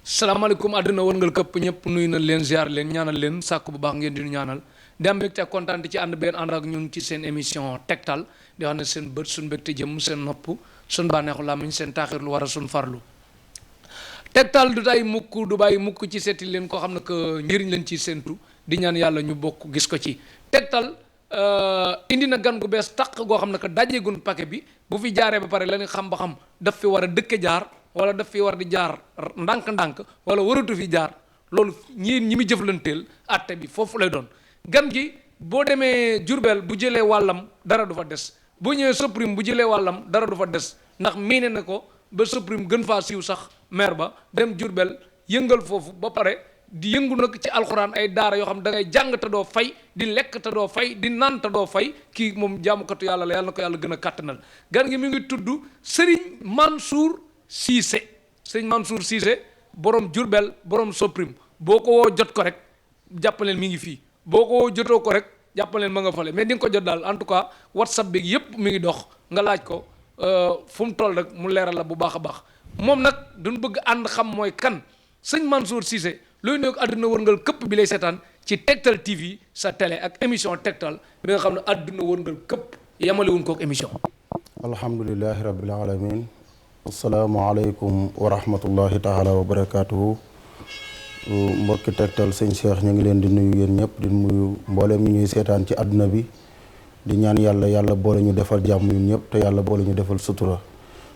salaamaaleykum àdduna wërngal këpp ñëpp nuyu na leen ziar leen ñaanal leen sàkku bu baax ngeen di ñu ñaanal di am mbégte ak kontaan ci ànd benn ànd ak ñun ci seen émission tegtal di wax ne seen bët suñ mbégte jëm seen nopp suñ bànneexu làmmiñ seen taaxir lu war a suñ farlu tegtal du tay mukk du bàyyi mukk ci seeti leen koo xam ne que njëriñ leen ci séentu di ñaan yàlla ñu bokk gis ko ci tegtal indi na gan gu bees taq goo xam ne que dajeegun paquet bi bu fi jaaree ba pare la ñu xam ba xam daf fi war a dëkke jaar wala daf fi war di jaar ndànk-ndànk wala waratu fi jaar loolu ñi muy jëflanteel atte bi foofu lay doon gan gi boo demee Jurbel bu jëlee wàllam dara du fa des boo ñëwee Soprim bu jëlee wàllam dara du fa des ndax miine na ko ba Soprim gën faa siiw sax maire ba dem Jurbel yëngal foofu ba pare di yëngu nag ci alxuraan ay daara yoo xam da ngay jàng te doo fay di lekk te doo fay di naan te doo fay kii moom jaamukatu yàlla la yàlla na ko yàlla gën a kàttanal gan gi mi ngi tudd Serigne Mansour Cissé Serigne Mansour Cissé borom Jurbel borom Soprim boo ko woo jot ko rek jàppaleen mi ngi fii boo ko woo jotoo ko rek jàppaleen ma nga fale mais di nga ko jot daal en tout cas WhatsApp bi yépp mi ngi dox nga laaj ko fu mu toll rek mu leeral la bu baax a baax moom nag duñ bëgg ànd xam mooy kan sëñ Mansour Cissé looy nekk àdduna wërngal këpp bi lay seetaan ci Tektal TV sa télé ak émission Tektal bi nga xam ne àdduna wërngal këpp yamalewuñ kook émission. alhamdulilahi rabbil alamin asalaamaaleykum wa rahmatullahi taala wa barakaatuhu mbokki Tektal sëñ Cheikh ñu ngi leen di nuyu yéen ñëpp di nuyu mbooleem ñu ñuy seetaan ci àdduna bi di ñaan yàlla boole ñu defal jàmm ñun ñëpp te yàlla boole ñu defal sutura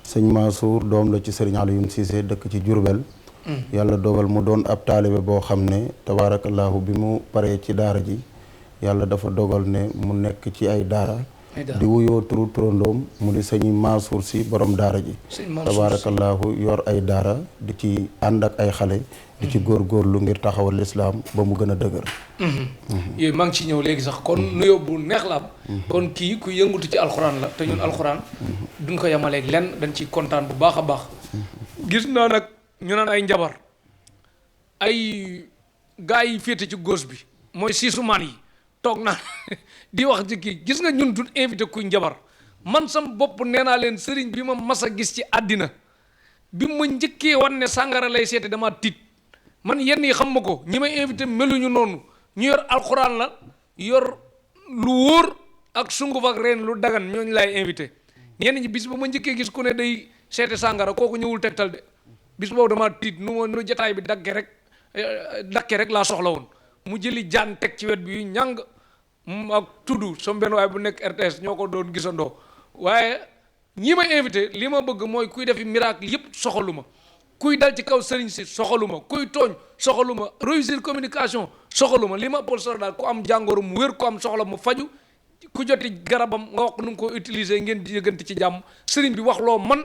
sëñ Mansour doom la ci sëriñ Alioune Cissé dëkk ci Jurbel yàlla dogal mu doon ab taalibe boo xam ne tabaarakallaahu bi mu paree ci daara ji yàlla dafa dogal ne mu nekk ci ay daara di wuyoo turu turandoom mu di sëñ Mansour si borom daara ji tabaarakallaahu yor ay daara di ci ànd ak ay xale di ci góorgóorlu ngir taxawal lislaam ba mu gën a dëgër yooyu maa ngi ci ñëw léegi sax kon nuyoo bu neex la am kon kii ku yëngutu ci alxuraan la te ñun alxuraan duñ ko yemaleeg lenn dañ ciy kontaan bu baax a baax gis naa nag ñu naan ay njabar ay gars yi féete ci gauche bi mooy siisumaan yi toog naa di wax ci kii gis nga ñun duñ invité kuy njabar man sam bopp nee naa leen sëriñ bi ma mas a gis ci àddina bi ma njëkkee wan ne sàngara lay seete dama tiit man yenn yi xam ma ko ñi may invité meluñu noonu ñu yor alxuraan la yor lu wóor ak sunguf ak reen lu dagan ñooñu laay invité ñenn ñi bis ba ma njëkkee gis ku ne day seete sàngara kooku ñëwul Tektal de bis boobu dama tiit nu jataay bi dakke rek laa soxla woon mu jëli jaan teg ci wet bi ñàng ak tudd sama benn waaye bu nekk RTS ñoo ko doon gisandoo waaye ñi ma invité li ma bëgg mooy kuy defi miracle yëpp soxalu ma kuy dal ci kaw sëriñ si soxalu ma kuy tooñ soxalu ma réussir communication soxalu ma li ma ëppal solo daal ku am jàngoro mu wér ku am soxla mu faju ku joti garabam nga wax nu nga ko utiliser ngeen di yëgante ci jàmm sëriñ bi wax loo man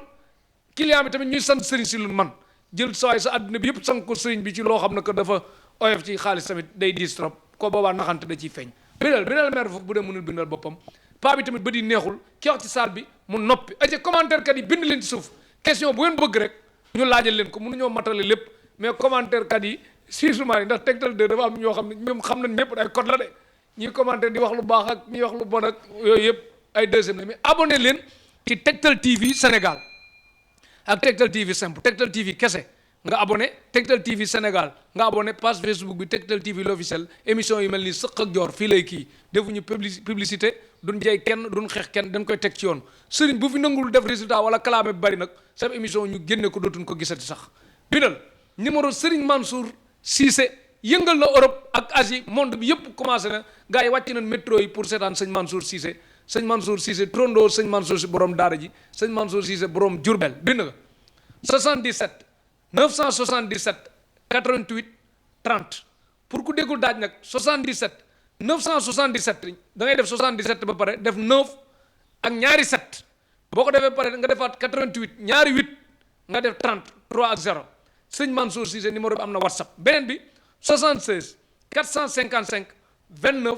client bi tamit ñuy sant sëriñ si lu man jël sawaay sa àdduna bi yëpp sant ko sëriñ bi ci loo xam ne que dafa oyof ci xaalis tamit day diis trop ko boobaa naxante da ciy feeñ bindal maire foofu bu dee mënul bindal boppam paa bi tamit ba di neexul ki wax ci salle bi mu noppi aca commentaire kat yi bind leen ci suuf question bu ngeen bëgg rek ñu laajal leen ko mënuñoo matale lépp mais commentaire kat yi surement yi ndax Tektal 2 dafa am ñoo xam ne même xam nañ ñëpp ay code la de ñuy commentaire di wax lu baax ak ñuy wax lu bon ak yooyu yëpp ay deuxième la mais abonné leen ci Tektal TV Sénégal ak Tektal TV simple Tektal TV kese nga abonné Tektal TV Sénégal nga abonné page Facebook bi Tektal TV l'officiel émission yi mel ni sëq ak joor fii lay kii defuñu publicité duñ jey kenn duñ xeex kenn dañ koy teg ci yoon sëriñ bu fi nangul def résultat wala kalaame bi bari nag seen émission ñu génne ko dootuñ ko gisati sax bindal numéro Serigne Mansour Cissé yëngal na Europe ak Asie monde bi yëpp commencé na gars yi wàcc nañ métro yi pour seetaan sëñ Mansour Cissé sëñ Mansour Cissé trondoo sëñ Mansour si borom daara ji sëñ Mansour Cissé borom Jurbel bind nga 77 977 88 30 pour ku déggul daaj nag 77 977 da ngay def 77 ba pare def 9 ak ñaari 7 boo ko defee pare nga defaat 88 ñaari 8 nga def 30 3 ak 0 sëñ Mansour Cissé numéro bi am na WhatsApp beneen bi 76 455 29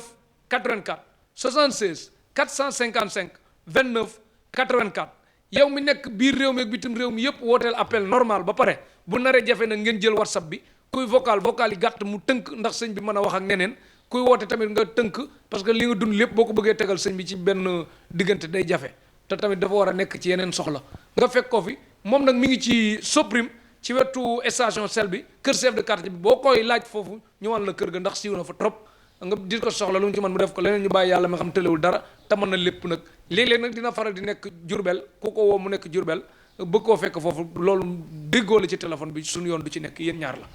84 76 455 29 84 yow mi nekk biir réew mi ak bitim réew mi yëpp wooteel appel normal ba pare bu naree jafe nag ngeen jël WhatsApp bi kuy vocal yi gàtt mu tënk ndax sëñ bi mën a wax ak ñeneen kuy woote tamit nga tënk parce que li nga dund lépp boo ko bëggee tegal sëñ bi ci benn diggante day jafe te tamit dafa war a nekk ci yeneen soxla nga fekk ko fi moom nag mi ngi ci Soprim ci wetu station sel bi kër chef de quartier bi boo koy laaj foofu ñu wan la kër ga ndax siiw na fa trop nga di ko soxla lu mu ci mën mu def ko leneen ñu bàyyi yàlla mi xam tëlewul dara te mën na lépp nag léeg-léeg nag dina faral di nekk Jurbel ku ko woo mu nekk Jurbel bëgg koo fekk foofu loolu déggoo la ci téléphone bi suñu yoon du ci nekk yéen ñaar la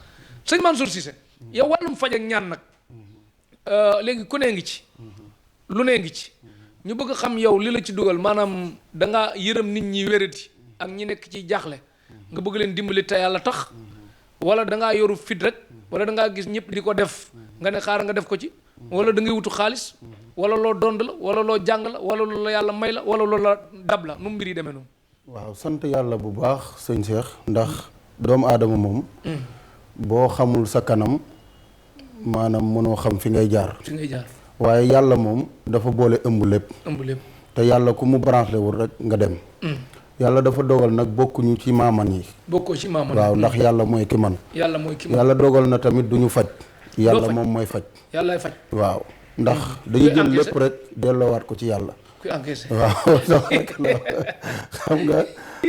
sëñ Mansour Cissé yow wàllum faj ak ñaan nag léegi ku nee ngi ci lu nee ngi ci ñu bëgg xam yow li la ci dugal maanaam da nga yërëm nit ñi wéradi ak ñi nekk ci jaaxle nga bëgg leen dimbali te yàlla tax wala da ngaa yoru fit rek wala da ngaa gis ñëpp di ko def nga ne xaar nga def ko ci wala da ngay wutu xaalis wala loo dond la wala loo jàng la wala loolu la yàlla may la wala loolu la dab la nu mbir yi demee noonu. waaw sant yàlla bu baax sëñ Cheikh ndax doomu aadama moom boo xamul sa kanam maanaam mënoo xam fi ngay jaar waaye yàlla moom dafa boole ëmb lépp te yàlla ku mu branché wul rek nga dem yàlla dafa dogal nag bokkuñu ci maaman yi bokkoo ci maaman waaw ndax yàlla mooy ki man yàlla dogal na tamit du ñu faj yàlla moom mooy faj yàllaay faj waaw ndax dañuy jël lépp rek delloowaat ko ci yàlla kuy encaissé waaw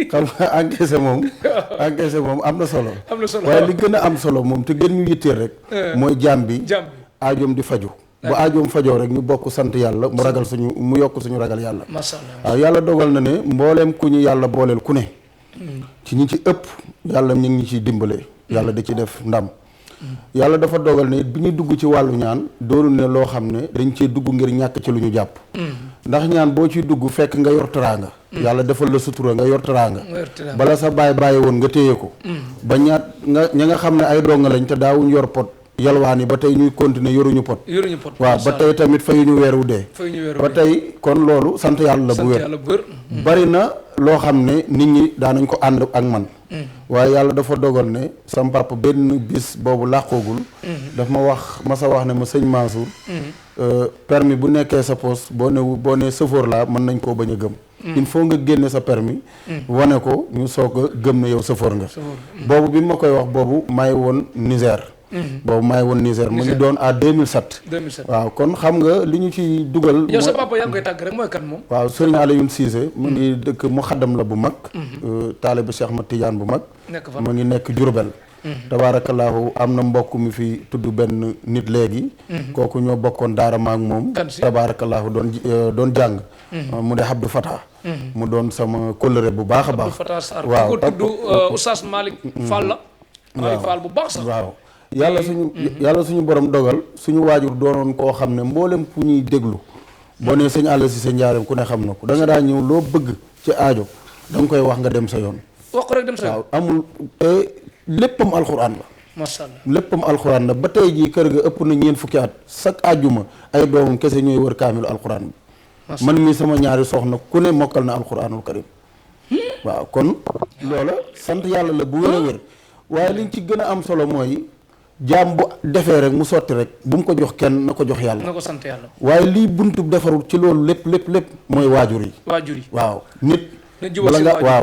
xam nga encaissé moom am na solo waaye li gën a am solo moom te gën ñu yitteel rek mooy jaam bi aajoom di faju bu aajoom fajoo rek ñu bokk sant yàlla mu yokk suñu ragal yàlla waaw yàlla dogal na ne mbooleem ku ñu yàlla booleel ku ne ci ñi ci ëpp yàlla ñu ngi ciy dimbale yàlla da ci def ndam yàlla dafa dogal ne bi ñuy dugg ci wàllu ñaan doonul ne loo xam ne dañ cee dugg ngir ñàkk ci lu ñu jàpp ndax ñaan boo ciy dugg fekk nga yor teraanga yàlla defal la sutura nga yor teraanga bala sa bàyyi woon nga téye ko ba ña nga xam ne ay donga lañ te daawuñ yor pot yalwaan yi ba tey ñuy continuer yoruñu pot waaw ba tey tamit fayuñu weer wu dee ba tey kon loolu sant yàlla la bu wér bari na loo xam ne nit ñi daanañ ko ànd ak man waaye yàlla dafa dogal ne sam papa benn bis boobu làqoogul daf ma sa wax ne ma sëñ Mansour permis bu nekkee sa poste boo ne chauffeur laa mën nañ koo bañ a gëm il faut nga génne sa permis wane ko ñu soog a gëm ne yow chauffeur nga boobu bi ma koy wax boobu may woon Niger mu ngi doon à 2007 waaw kon xam nga li ñu ci dugal yow sa papa yaa ngi koy tàgg rek mooy kan moom waaw Serigne Alioune Cissé mu ngi dëkk mu xaddam la bu mag taalibe Cheikh Ahmad Tidiane bu mag mu ngi nekk Diourbel tabaarakallaahu am na mbokk mi fi tudd benn nit léegi kooku ñoo bokkoon daara maak moom tabaarakallaahu doon jàng mu de Abdou Fatah mu doon sama kóllëre bu baax a baax waaw ko tudd Oustaz Malick Fall la Malick Fall bu baax sax waaw yàlla suñu borom dogal suñu waajur doonoon koo xam ne mboolem fu ñuy déglu boo nee sëñ Alla Cissé Ndiarème ku ne xam na ko da nga daa ñëw loo bëgg ci aajo da nga koy wax nga dem sa yoon wax ko rek dem sa yoon waaw amul te léppam alxuraan la masha Allah léppam alxuraan la ba tey jii kër ga ëpp na ñeent fukki at chaque àjjuma ay doomam kese ñooy wër kaamilu alxuraan bi man mii sama ñaari soxna ku ne mokkal na alxuraanul karim waaw kon loola sant yàlla la bu wér a wér waaye liñ ci gën a am solo mooy jaam bu defee rek mu sotti rek bu mu ko jox kenn na ko jox yàlla na ko sant yàlla waaye lii buntu defarul ci loolu lépp mooy waajur yi waaw nit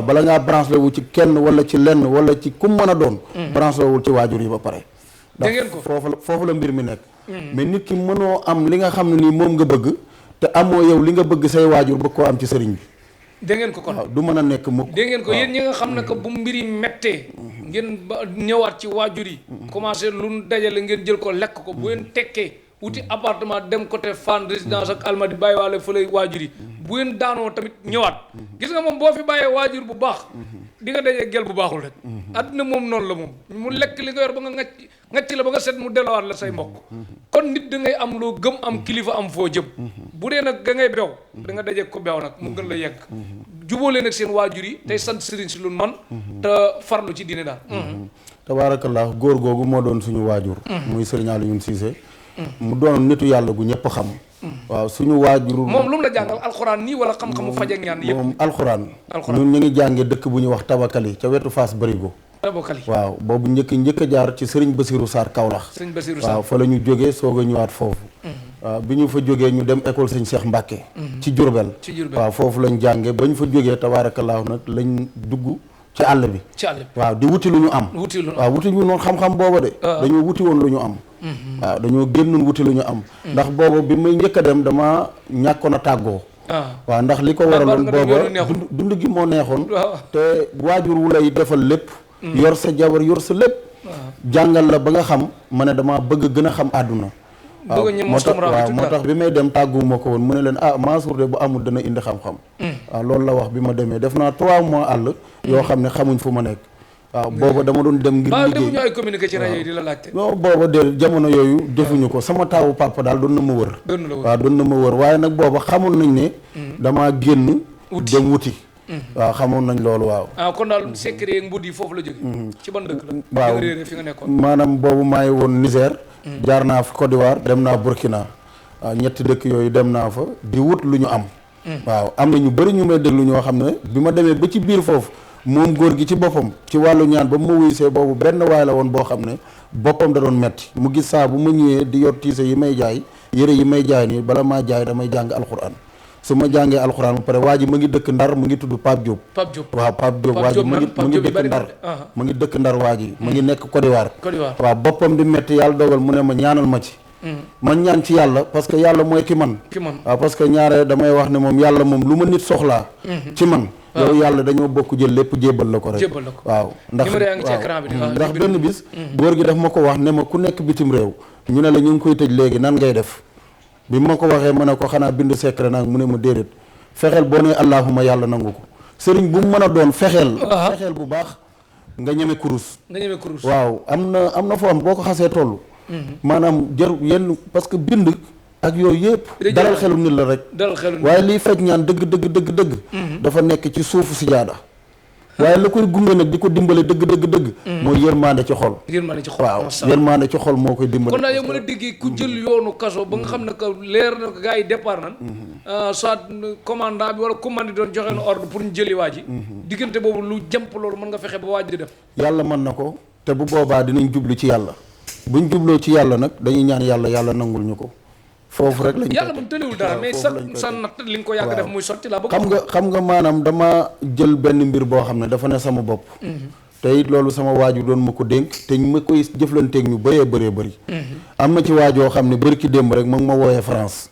bala ngaa branché wu ci kenn wala ci lenn wala ci ku mën a doon branché wul ci waajur yi ba pare ndax foofu la mbir mi nekk mais nit ki mënoo am li nga xam ne nii moom nga bëgg te amoo yow li nga bëgg say waajur bëgg koo am ci sëriñ bi dégg ngeen ko kon waaw du mën a nekk mukk dégg ngeen ko yéen ñi nga xam ne que bu mbiri mettee ngeen ba ñëwaat ci waajur yi commencé lu dajale ngeen jël ko lekk ko bu ngeen tekkee wuti appartement dem côté Fann résidence ak Almadi bàyyi waale fële waajur yi bu ngeen daanoo tamit ñëwaat gis nga moom boo fi bàyyee waajur bu baax di nga dajee gel bu baaxul rek àdduna moom noonu la moom mu lekk li nga yor ba nga ngacc la ba nga set mu delluwaat la say mbokk kon nit da ngay am loo gëm am kilifa am foo jëm bu dee nag ga ngay bew da nga dajee ko bew nag mu gën la yegg jubóolee nag seen waajur yi tey sant sëriñ si lu man te farlu ci diine daal tabaarakallah góor googu moo doon suñu waajur muy sëriñ Alioune Cissé mu doon nitu yàlla gu ñëpp xam waaw suñu waajur moom lu mu la jàngal alxuraan nii wala xam-xamu faj ak ñaan yëpp moom alxuraan ñun ñu ngi jànge dëkk bu ñuy wax Tabakali ca wetu Fass Barigo waaw boobu njëkk a jaar ci sëriñ Basirou Sarr Kaolack waaw fa la ñu jógee soog a ñëwaat foofu waaw bi ñu fa jógee ñu dem école sëñ Cheikh Mbacke ci Diourbel waaw foofu lañ jànge ba ñu fa jógee tabaarakallaahu nag lañ dugg ci àll bi waaw di wuti lu ñu am waaw wuti ñu noonu xam-xam booba de dañoo wuti woon lu ñu am waaw dañoo génnoon wuti lu ñu am ndax booba bi may njëkk a dem dama ñàkkoon a tàggoo waaw ndax li ko waraloon booba dund gi moo neexoon te waajur wu lay defal lépp yor sa jabar yor sa lépp jàngal la ba nga xam ma ne damaa bëgg gën a xam àdduna waaw moo tax bi may dem tàgguwuma ko woon mu ne leen Mansour de bu amul dana indi xam-xam waaw loolu la wax bi ma demee def naa 3 mois àll yoo xam ne xamuñ fu ma nekk waaw booba dama doon dem ngir liggéey defuñu ay communiqué ci rajo yi di la laajte non booba de jamono yooyu defuñu ko sama taawu papa daal doon na ma wër waaw doon na ma wër waaye nag booba xamul nañ ne damaa génn dem wuti waaw xamoon nañ loolu waaw kon daal secret yeeg mbud yi foofu la jóge ci ban dëkk la waaw fi nga nekkoon maanaam boobu maa ngi woon Niger jaar naa fa Côte d'Ivoire dem naa Burkina waaw 3 dëkk yooyu dem naa fa di wut lu ñu am waaw am na ñu bëri ñu may déglu ñoo xam ne bi ma demee ba ci biir foofu moom góor gi ci boppam ci wàllu ñaan ba mu wuysee boobu benn waay la woon boo xam ne boppam da doon metti mu gis saa bu ma ñëwee di yor tiise yi may jaay yëre yi may jaay nii bala maa jaay damay jàng alxuraan su ma jàngee alxuraan ba pare waa ji ma ngi dëkk Ndar mu ngi tudd Pape Diop waaw Pape Diop waa ji mu ngi dëkk Ndar mu ngi dëkk Ndar waa ji mu ngi nekk Côte d'Ivoire waaw boppam di metti yàlla dogal mu ne ma ñaanal ma ci man ñaan ci yàlla parce que yàlla mooy ki man waaw parce que ñaare damay wax ne moom yàlla moom lu ma nit soxlaa ci man yow yàlla dañoo bokk jël lépp jébbal la ko rek waaw ndax benn bis góor gi daf ma ko wax ne ma ku nekk bitim réew ñu ne la ñu ngi koy tëj léegi nan ngay def bi ma ko waxee ma ne ko xanaa bind secret nag mu ne ma déedéet fexeel boo nee allahuma yàlla nangu ko sëriñ bu mu mën a doon fexeel bu baax nga ñeme kurus waaw am na foo am boo ko xasee toll maanaam jër yenn parce que bind ak yooyu yëpp dalal xelu nit la rek waaye liy faj ñaan dëgg dafa nekk ci suufu sijaada waaye la koy gunge nag di ko dimbale dëgg mooy yërmande ci xol waaw yërmande ci xol moo koy dimbale kon daal yow mën a déggee ku jël yoonu kaso ba nga xam ne que leer na ko gars yi départ nan soit commandant bi wala commande doon joxe na ordre pour ñu jëli waa ji diggante boobu lu jàmp loolu mën nga fexe ba waa ji di def yàlla mën na ko te bu boobaa dinañ jublu ci yàlla buñ jubloo ci yàlla nag dañuy ñaan yàlla nangul ñu ko foofu rek lañ yàlla moom tëliwul dara mais sa natt li nga ko yàgg def muy sotti laa bëgg xam nga maanaam dama jël benn mbir boo xam ne dafa ne sama bopp te it loolu sama waajur doon ma ko dénk te ma koy jëflanteeg ñu bëree bëri am na ci waajoo xam ne bëri ki démb rek ma ngi ma wooyee France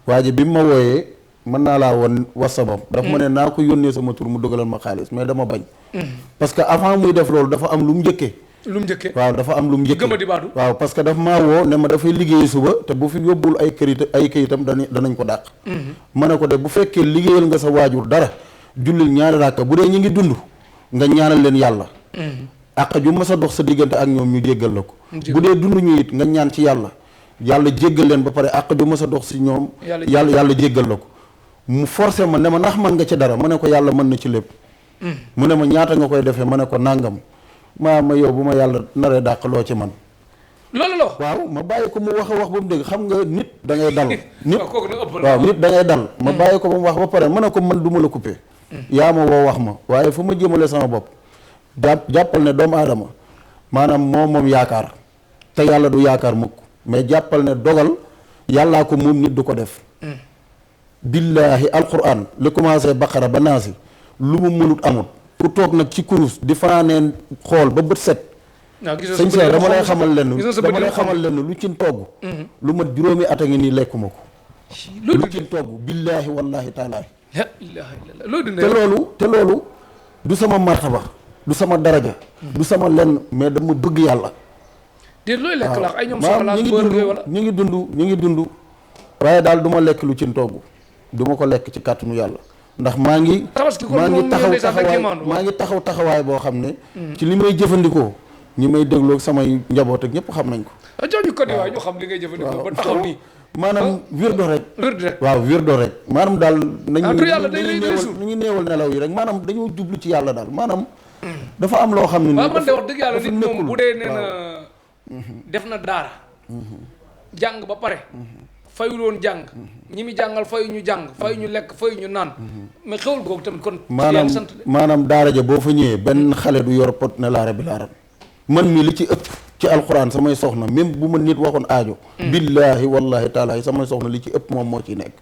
waaji bi mu ma wooyee mën naa laa woon wasabam dafa ma ne naa ko yónnee sama tur mu dugalal ma xaalis mais dama bañ parce que avant muy def loolu dafa am lu mu njëkkee waaw dafa am lu mu njëkkee waaw parce que daf maa woo ne ma dafay liggéey suba te bu fi yóbbul ay këyitam danañ ko dàq ma ne ko de bu fekkee liggéeyal nga sa waajur dara jullil ñaari ràkka bu dee ñu ngi dund nga ñaanal leen yàlla àq ju ma sa dox sa diggante ak ñoom ñu jéggal la ko bu dee dund ñu it nga ñaan ci yàlla jéggal leen ba pare àq ju ma sa dox si ñoom yàlla jéggal la ko mu forcé ma ne ma ndax mën nga ci dara ma ne ko yàlla mën na ci lépp mu ne ma ñaata nga koy defee ma ne ko nàngam ma yow bu ma yàlla naree dàq loo ci man loolu la waaw ma bàyyi ko mu wax a wax ba mu dégg xam nga nit da ngay dal nit da ngay dal ma bàyyi ko ba mu wax ba pare ma ne ko man du ma la coupé yaa ma woo wax ma waaye fu ma jëmale sama bopp jàppal ne doomu aadama maanaam moom yaakaar te yàlla du yaakaar mukk mais jàppal ne dogal yàllaa ko moom nit du ko def billaahi alquran li commencé baqara ba naasi lu mu mënut amut ku toog nag ci kurus di fanaaneen xool ba bët set sëñ Cheikh dama lay xamal lenn lu cin togg lu mat juróomi at a ngi nii lekkuma ko lu cin togg billaahi wallaahi taala te loolu du sama martaba du sama daraja du sama lenn mais dama bëgg yàlla looy lekk la ay ñoom soxla ñu ngi dund waaye daal du ma lekk lu cin togg du ma ko lekk ci kàttanu yàlla ndax maa ngi taxaw taxawaay boo xam ne ci li may jëfandikoo ñi may dégloo samay njaboot ak ñëpp xam nañ ko jooju ko di waay ñu xam li ngay jëfandikoo ba taxaw nii maanaam wirdo rek waaw wirdo rek maanaam daal nañu néewal nelaw yi rek maanaam dañoo jublu ci yàlla daal maanaam dafa am loo xam ne waaw man de wax dëgg yàlla nit moom bu dee nee na def na daara jàng ba pare fayu loon jàng ñi mi jàngal fayu ñu jàng fayu ñu lekk fayu ñu naan mais xewul googu tamit kon maanaam daara ja boo fa ñëwee benn xale du yor pot ne laara bi laaram man mi li ci ëpp ci alxuraan samay soxna même bu ma nit waxoon aajo billaahi wallaahi taala samay soxna li ci ëpp moom moo ciy nekk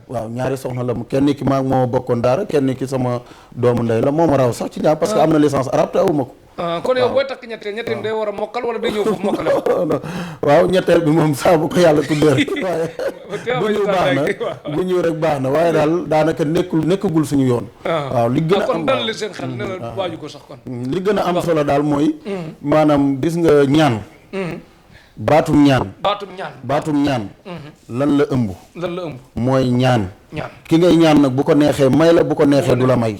waaw ñaari soxna la kenn ki maa moo bokkoon daara kenn ki sama doomu ndey la moo ma raw sax ci ñaar parce que am na licence arabe te awuma ko kon yow booy takk ñetteel day war a mokkal wala day ñëw foofu mokkale ko. waaw ñetteel bi moom saa bu ko yàlla tuddee rek waaye bu ñëw baax na bu ñëw rek baax na waaye daal daanaka nekkagul suñu yoon. waaw li gën a am kon dal seen xel ne la waaju ko sax kon. li gën a am solo daal mooy. maanaam gis nga ñaan. baatum ñaan. lan la ëmb. mooy ñaan. ki ngay ñaan nag bu ko neexee may la bu ko neexee du la may.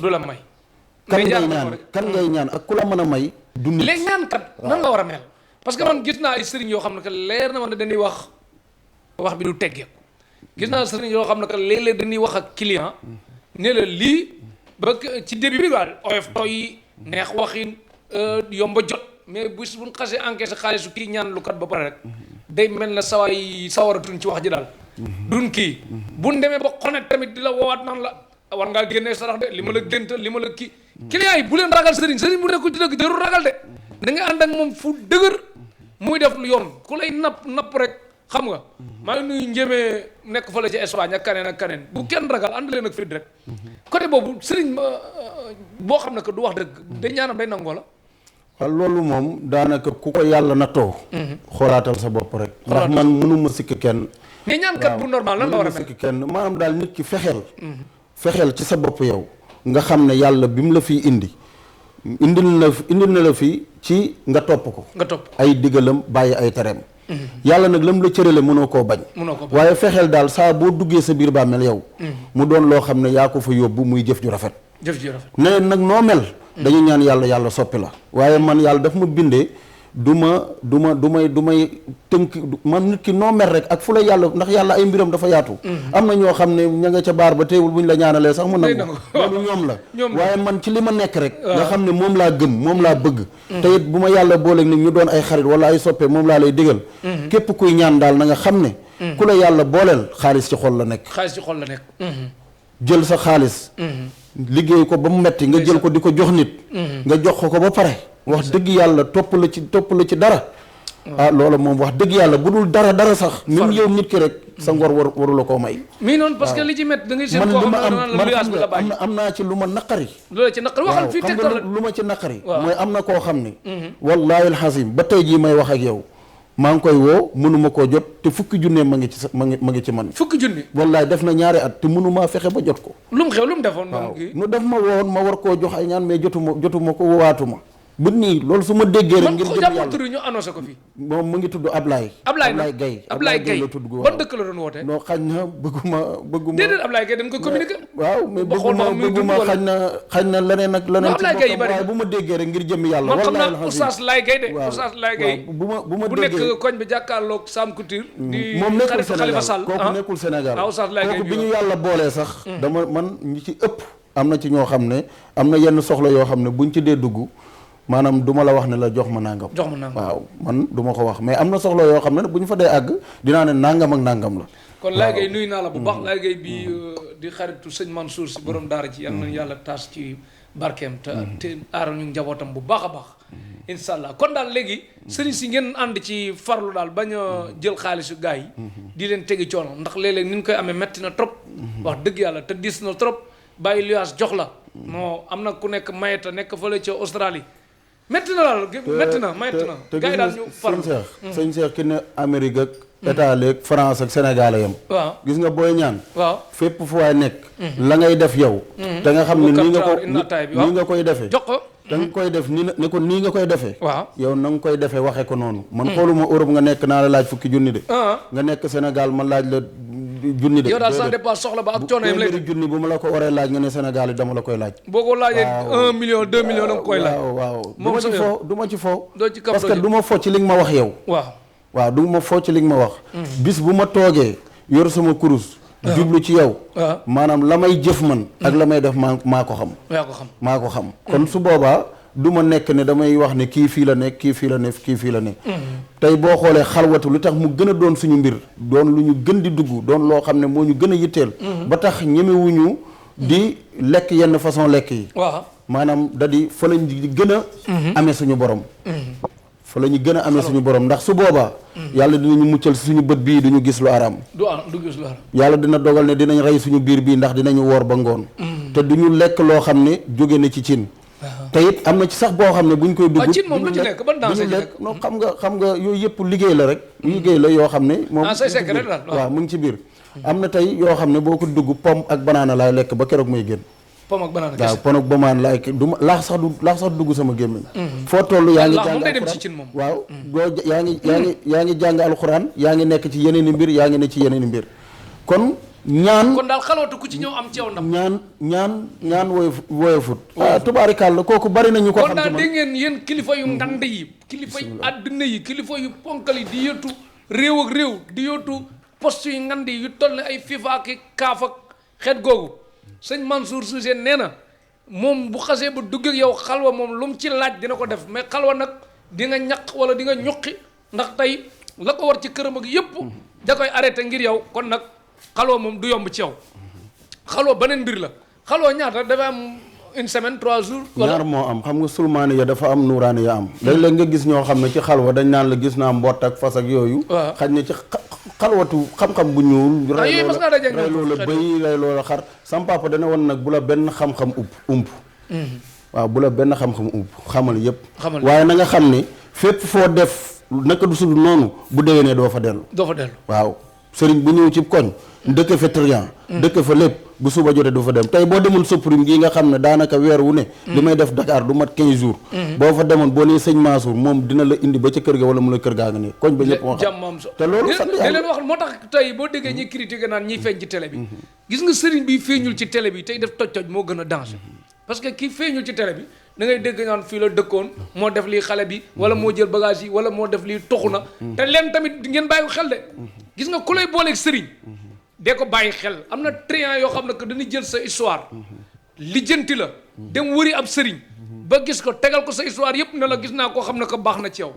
kan ngay ñaan ak ku la mën a may. du nit léegi ñaan kat nan la war a mel. parce que man gis naa ay sëriñ yoo xam ne que leer na ma ne dañuy wax bi du teggeeku. gis naa sëriñ yoo xam ne que léeg-léeg dañuy wax ak client. ne la lii ba ci début bi daal oyof toy neex waxin yomba jot. mais bu ñu xasee encaissé xaalisu kii ñaan lu kat ba pare rek day mel na sawaratuñ ci wax ji daal. duñ kii buñ demee ba xonet tamit di la woowaat naan la war ngaa génnee sarax de li ma la gént li ma la kii. client yi bu leen ragal sëriñ bu nekkul ci dëgg jarul ragal de da nga ànd ak moom fu dëgër muy def lu yoon ku lay napp rek xam nga. maa ngi nuyu njéemee nekk fa la ci Espagne ak kaneen bu kenn ragal ànd leen ak fit rek côté boobu sëriñ boo xam ne que du wax dëgg day ñaanam day nangoo la. waaw loolu moom daanaka ku ko yàlla nattoo. xoolaatal sa bopp rek. ndax man mënuma sikk kenn. mais ñaankat bu normal lan la war a mel. sikk kenn maanaam daal nit ki fexeel ci sa bopp yow. nga xam ne yàlla bi mu la fiy indil na la fi ci nga topp ko. ay digalam bàyyi ay tereem. yàlla nag lam la cërale mënoo koo bañ. waaye fexeel daal saa boo duggee sa biir bàmmeel yow. mu doon loo xam ne yaa ko fa yóbbu muy jëf ju rafet. ne nag noo mel. dañu ñaan yàlla soppi la. waaye man yàlla daf ma bindee du may tënk man nit ki noo mel rek ak fu la yàlla ndax yàlla ay mbiram dafa yaatu. am na ñoo xam ne ña nga ca baar ba teewul bu ñu la ñaanalee sax mu nangu loolu ñoom la. waaye man ci li ma nekk rek. nga xam ne moom laa gëm moom laa bëgg. te it bu ma yàlla booleeg nit ñu doon ay xarit wala ay soppe moom laa lay digal. képp kuy ñaan daal na nga xam ne. ku la yàlla booleel xaalis ci xol la nekk. jël sa xaalis. liggéey ko ba mu metti nga jël ko di ko jox nit. nga jox ko ba pare. wax dëgg yàlla topp la ci dara. loolu moom wax dëgg yàlla bu dul dara sax. même yow nit ki rek sa ngor waru la koo may. mii noonu parce que li ci métti da ngay seen koo xam ne man am naa ci lu ma naqari. loolu ci naqari waxal fii tegtal la lu ma ci naqari. mooy am na koo xam ne. wallaahi alxasim ba tey jii may wax ak yow. maa ngi koy woo mënuma koo jot te fukki junne ma ngi ci man. fukki junne. wallaay def na ñaari at te mënumaa fexe ba jot ko. lu mu xew lu mu defoon. waaw nu def ma woon ma war koo jox ay ñaan mais jotuma ko waatuma. bu nii loolu su ma déggee rek. ngir jëm yàlla man ñu annoncé ko fii. moom mu ngi tudd Ablaye. Gaye la tudd. ban dëkk la doon woote. non xañ na bëgguma. déedéet Ablaye Gaye dañ ko communiqué. waaw mais bëgguma xañ na leneen ak leneen. ci boppam waaye bu ma déggee rek ngir jëm yàlla. man xam naa Oustaz Laye Gaye de. Oustaz Laye Gaye bu ma bu déggee nekk koñ bi jàkkaarloog Sam Couture. di moom nekkul Sénégal Khalifa Sall kooku nekkul Sénégal. Oustaz Laye Gaye kooku bi ñu yàlla boolee sax. dama man ñi ci ëpp. am na ci ñoo xam ne am na yenn soxla yoo xam ne buñ ci dee dugg maanaam du ma la wax ne la jox ma nangam. waaw man du ma ko wax mais am na soxla yoo xam ne bu ñu fa dee àgg dinaa ne nangam ak nangam la. kon Laye Gaye nuyu naa la bu baax. Laye Gaye bi di xaritu sëñ Mansour si borom daara ji. yal nañu yàlla taas ci barkeem. te aaral ñu njabootam bu baax a baax. incha allah kon daal léegi. sëriñ si ngeen ànd ci farlu daal bañ a jël xaalisu gars yi. di leen tegi coono ndax léeg-léeg ni ñu koy amee metti na trop. wax dëgg yàlla te diis na trop bàyyi luyaas jox la. non am na ku nekk mayeta nekk fële ca Australie. metti na daal metti na gars yi daal ñu farlu sëñ Cheikh ki ne Amérique ak Italie ak France ak Sénégal yam waaw gis nga booy ñaan waaw fépp fu waay nekk la ngay def yow te nga xam ne nii nga koy defee jox ko da nga koy def nii nga koy defee waaw yow na nga koy defee waxee ko noonu man xooluma Europe nga nekk naa la laaj fukki junni de nga nekk Sénégal ma laaj la junni de yow daal sans dépense soxla ba ak coono yam lay junni bu ma la ko waree laaj nga ne Sénégal yi dama la koy laaj boo ko laajee 1 million 2 millions da nga koy laaj waaw du ma ci fo parce que parce du ma fo ci li nga ma wax yow waaw du ma fo ci li nga ma wax bis bu ma toogee yor sama kurus jublu ci yow maanaam la may jëf man ak la may def maa ko xam maa ko xam kon su boobaa du ma nekk ne damay wax ne kii fii la nekk kii fii la nekk kii fii la nekk tey boo xoolee xalwatu lu tax mu gën a doon suñu mbir doon lu ñu gën di dugg doon loo xam ne moo ñu gën a yitteel ba tax ñemewuñu di lekk yenn façon lekk yi maanaam da di fa lañ gën a amee suñu borom fa la ñu gën a amee suñu borom ndax su boobaa yàlla dinañu muccal si suñu bët bii duñu gis lu araam du gis lu araam yàlla dina dogal ne dinañ rey suñu biir bii ndax dinañu woor ba ngoon te duñu lekk loo xam ne jóge na ci cin te it am na ci sax boo xam ne buñ koy dugg cin moom lu ci nekk ban danger ci nekk non xam nga yooyu yëpp liggéey la rek liggéey la yoo xam ne moom say secret la waaw mu ngi ci biir am na tey yoo xam ne boo ko dugg pomme ak banaana laay lekk ba keroog may génn pomme ak banaana waaw pomme ak banaana laay du ma laax sax dugg sama gémmiñ foo toll yaa ngi jàng alxuraan waaw boo yaa ngi jàng alxuraan yaa ngi nekk ci yeneen i mbir yaa ngi ne ci yeneen i mbir kon daal xalwatu ku ci ñëw am ci yow ndam ñaan woyofut tubaarikàlla kooku bari nañu ko xam kon daal dégg ngeen yéen kilifa yu ngand yi kilifa yu àdduna yi kilifa yu ponkal yi di yëtu réew ak réew di yëtu poste yu ngand yi yu toll ne ay FIFA ki kaaf ak xeet googu sëñ Mansour Cissé nee na moom bu xasee ba dugg ak yow xalwa moom lu mu ci laaj dina ko def mais xalwa nag di nga ñaq wala di nga ñuqi ndax tey la ko war ci këram ak yëpp da koy arrêté ngir yow kon nag xalwa moom du yomb ci yow xalwa beneen mbir la xalwa ñaata dafa am une semaine 3 jours. ñaar moo am xam nga sulmaani ya dafa am nuuraani ya am. léeg-léeg nga gis ñoo xam ne ci xalwa dañ naan la gis naa mbott ak fas ak yooyu. waaw xaj na ci xalwatu xam-xam bu ñuul. rey loola bëy rey loola xar. sam papa dana woon nag bu la benn xam-xam ump. waaw bu la benn xam-xam ump xamal yëpp. waaye na nga xam ne fépp foo def naka du sud noonu bu déwénee doo fa dellu. waaw sëriñ bu ñëw ci koñ. dëkk fa trian dëkk fa lépp bu suba jotee du fa dem tey boo demoon Soprim gii nga xam ne daanaka weer wu ne li may def Dakar du mat 15 jours boo fa demoon boo nee sëñ Mansour moom dina la indi ba ca kër ga wala mu la kër gaa nga ne koñ ba ñëpp moo xam te loolu sant yàlla leen wax moo tax tey boo déggee ñuy critiqué naan ñiy feeñ ci télé bi gis nga sëriñ bi feeñul ci télé bi tey def toj-toj moo gën a danger parce que kii feeñul ci télé bi da ngay dégg naan fii la dëkkoon moo def lii xale bi wala moo jël bagage yi wala moo def lii toxu na te leen tamit ngeen bàyyi ko xel de gis nga ku lay booleeg sëriñ dee ko bàyyi xel am na triant yoo xam ne que dañuy jël sa histoire lijjanti la dem wëri ab sëriñ ba gis ko tegal ko sa histoire yëpp ne la gis naa koo xam ne que baax na ci yow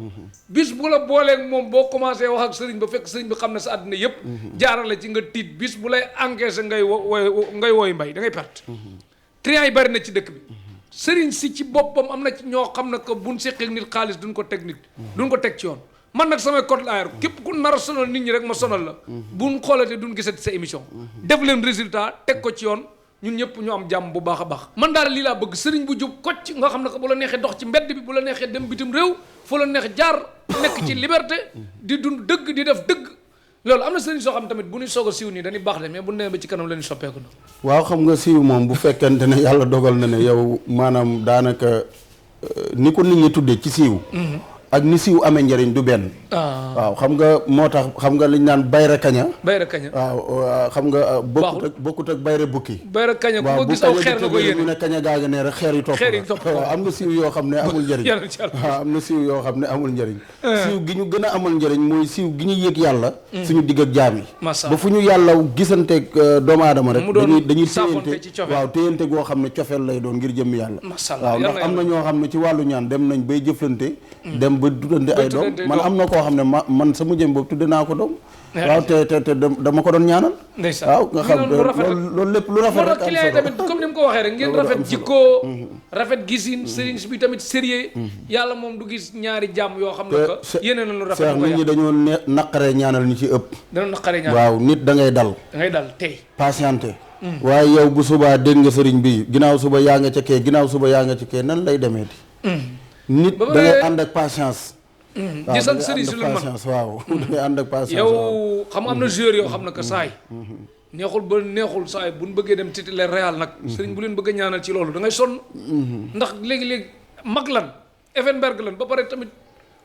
bis bu la booleeg moom boo commencé wax ak sëriñ ba fekk sëriñ bi xam ne sa àddina yëpp jaarale ci nga tiit bis bu lay encaissé ngay wooy mbay da ngay perte triant yi bari na ci dëkk bi sëriñ si ci boppam am na ci ñoo xam ne que buñ seqee nit xaalis duñ ko teg nit duñ ko teg ci yoon man nag samay code la képp ku nar a sonal nit ñi rek ma sonal la buñ xoolatee duñ gisati sa émission def leen résultat teg ko ci yoon ñun ñëpp ñu am jàmm bu baax a baax man daal lii laa bëgg sëriñ bu jub kocc nga xam ne que bu la neexee dox ci mbedd bi bu la neexee dem bitim réew fu la neex jaar nekk ci liberté di dund dëgg di def dëgg loolu am na sëriñ soo xam tamit bu ñuy soog a siiw nii dañuy baax de mais bu nee ba ci kanam la ñuy soppeeku na waaw xam nga siiw moom bu fekkente ne yàlla dogal na ne yow maanaam daanaka ni ko nit ñi tuddee ci siiw ak ni siiw amee njëriñ du benn waaw xam nga moo tax xam nga liñ naan bayra kaña waaw xam nga bokkut ak bayra bukki bayra kaña ku ko gis aw xeer nga ko yéene mu ne kaña gaa nga ne rek xeer yi topp waaw am na siiw yoo xam ne amul njëriñ waaw am na siiw yoo xam ne amul njëriñ siiw gi ñu gën a amal njëriñ mooy siiw gi ñu yëg yàlla suñu digg ak jaam yi ba fu ñu yàlla gisanteeg doomu aadama rek dañuy téyante waaw téyante goo xam ne cofeel lay doon ngir jëmmi yàlla waaw ndax am na ñoo xam ne ci wàllu ñaan dem nañ bay jëflante dem ba tuddante ay doom man am na koo xam ne man sama jëm boobu tudde naa ko doom waaw te dama ko doon ñaanal waaw nga xam loolu lépp lu rafet rek client tamit comme ni mu ko waxee rek ngeen rafet jikkoo rafet gisin sëriñ bi tamit sérieux yàlla moom du gis ñaari jàmm yoo xam ne que yéene na lu rafet nit ñi dañoo naqaree ñaanal ñu ci ëpp dañoo naqaree ñaanal waaw nit da ngay dal tey patienté waaye yow bu subaa dégg nga sëriñ bi ginnaaw suba yaa nga ca kee ginnaaw suba yaa nga ca kee nan lay demee nit da ngay ànd ak patience. di sant sëriñ si lu mën waaw da ngay ànd ak patience. yow xam am na joueur yoo xam ne que saay neexul ba neexul saay bu ñu bëggee dem titulaire Real nag. sëriñ bu leen bëgg a ñaanal ci loolu da ngay sonn. ndax léegi-léegi mag lan Effenberg lan ba pare tamit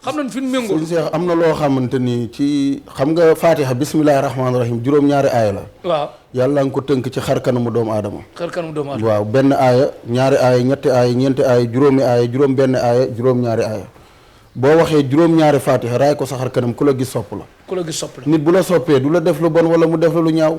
xam nañ fi mu méngoo. sëriñ Cheikh am na loo xamante ni ci xam nga Fatiha bismillahi rahmaani rahim juróom-ñaari aaya la. waaw yàlla nga ko tënk ci xar kanamu doomu aadama. xar kanamu doomu aadama waaw benn aaya ñaari aaya ñetti aaya ñeenti aaya juróomi aaya juróom benn aaya juróom-ñaari aaya boo waxee juróom-ñaari Fatiha raay ko sa xar kanam ku la gis sopp la. ku la gis sopp la nit bu la soppee du la def lu bon wala mu def la lu ñaaw.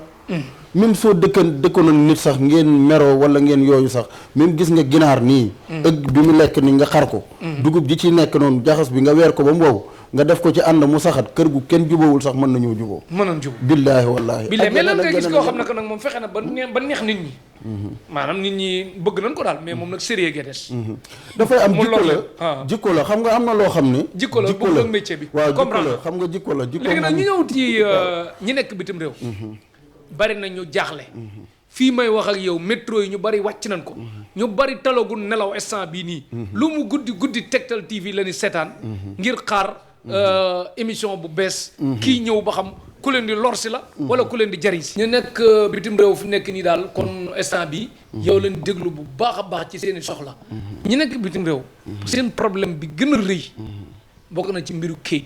même soo dëkkoon nit sax ngeen meroo wala ngeen yooyu sax même gis nga ginaar nii. ëgg bi mu lekk ni nga xar ko. dugub ji ci nekk noonu jaxas bi nga weer ko ba mu wow nga def ko ci ànd mu saxat kër gu kenn jubawul sax mën nañoo juboo. mën nañu juboo billaahi wallaahi. billaahi mais lan nga gis koo xam ne que nag moom fexe na ba neex nit ñi. maanaam nit ñi bëgg nañ ko daal mais moom nag sérieux ge des. dafay am jikko la xam nga am na loo xam ne. jikko la bu ak métier bi. waaw jikko la xam nga jikko la. léegi nag ñu ñëw ci ñi nekk bitim réew. bari na ñu jaaxle. fii may wax ak yow métro yi ñu bari wàcc nañ ko ñu bari talagul nelaw instant bii nii lu mu guddi Tektal TV la ni seetaan ngir xaar émission bu bees kii ñëw ba xam ku leen di lorsi la wala ku leen di jariñ si ñu nekk bitim réew fi nekk nii daal kon instant bi yow leen déglu bu baax a baax ci seeni soxla ñu nekk bitim réew seen problème bi gën a rëy bokk na ci mbiru kayit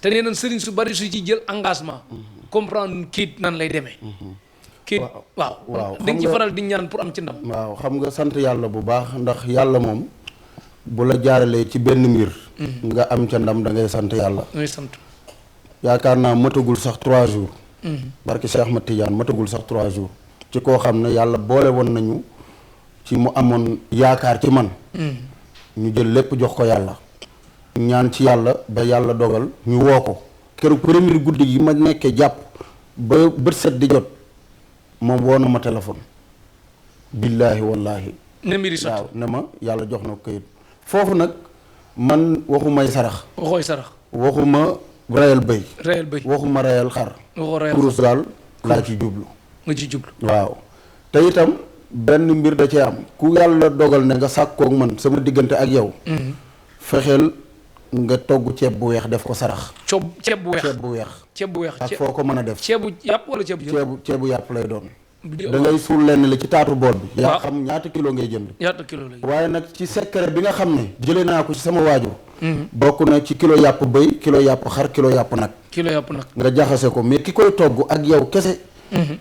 te nee nañ sëriñ su bari su ci jël engagement comprendre kayit nan lay demee kayit waaw da nga ci faral di ñaan pour am ci ndam waaw xam nga sant yàlla bu baax ndax yàlla moom bu la jaaralee ci benn mbir nga am ca ndam da ngay sant yàlla ngay sant yaakaar naa matagul sax 3 jours barke Cheikh Ahmad Tidiane matagul sax 3 jours ci koo xam ne yàlla boole woon nañu ci mu amoon yaakaar ci man ñu jël lépp jox ko yàlla ñaan ci yàlla ba yàlla dogal ñu woo ko keroog premier guddi gi ma nekkee jàpp ba bët set di jot moom woo na ma téléphone billaahi wallaahi ne mbiri sot waaw ne ma yàlla jox na ko kayit foofu nag man waxumay sarax waxooy sarax waxuma rayal bëy waxuma rayal xar kurus daal laa ci jublu nga ci jublu waaw te itam benn mbir da cee am ku yàlla dogal ne nga sàkkoog man sama diggante ak yow fexeel nga togg ceeb bu weex def ko sarax ceeb bu weex ak foo ko mën a def ceebu yàpp wala ceebu yàpp lay doon da ngay suul lenn la ci taatu bool bi yaa xam ñaata kilo ngay jënd waaye nag ci secret bi nga xam ne jëlee naa ko ci sama waajur bokk na ci kilo yàpp bëy kilo yàpp xar kilo yàpp nag nga jaxase ko mais ki koy togg ak yow kese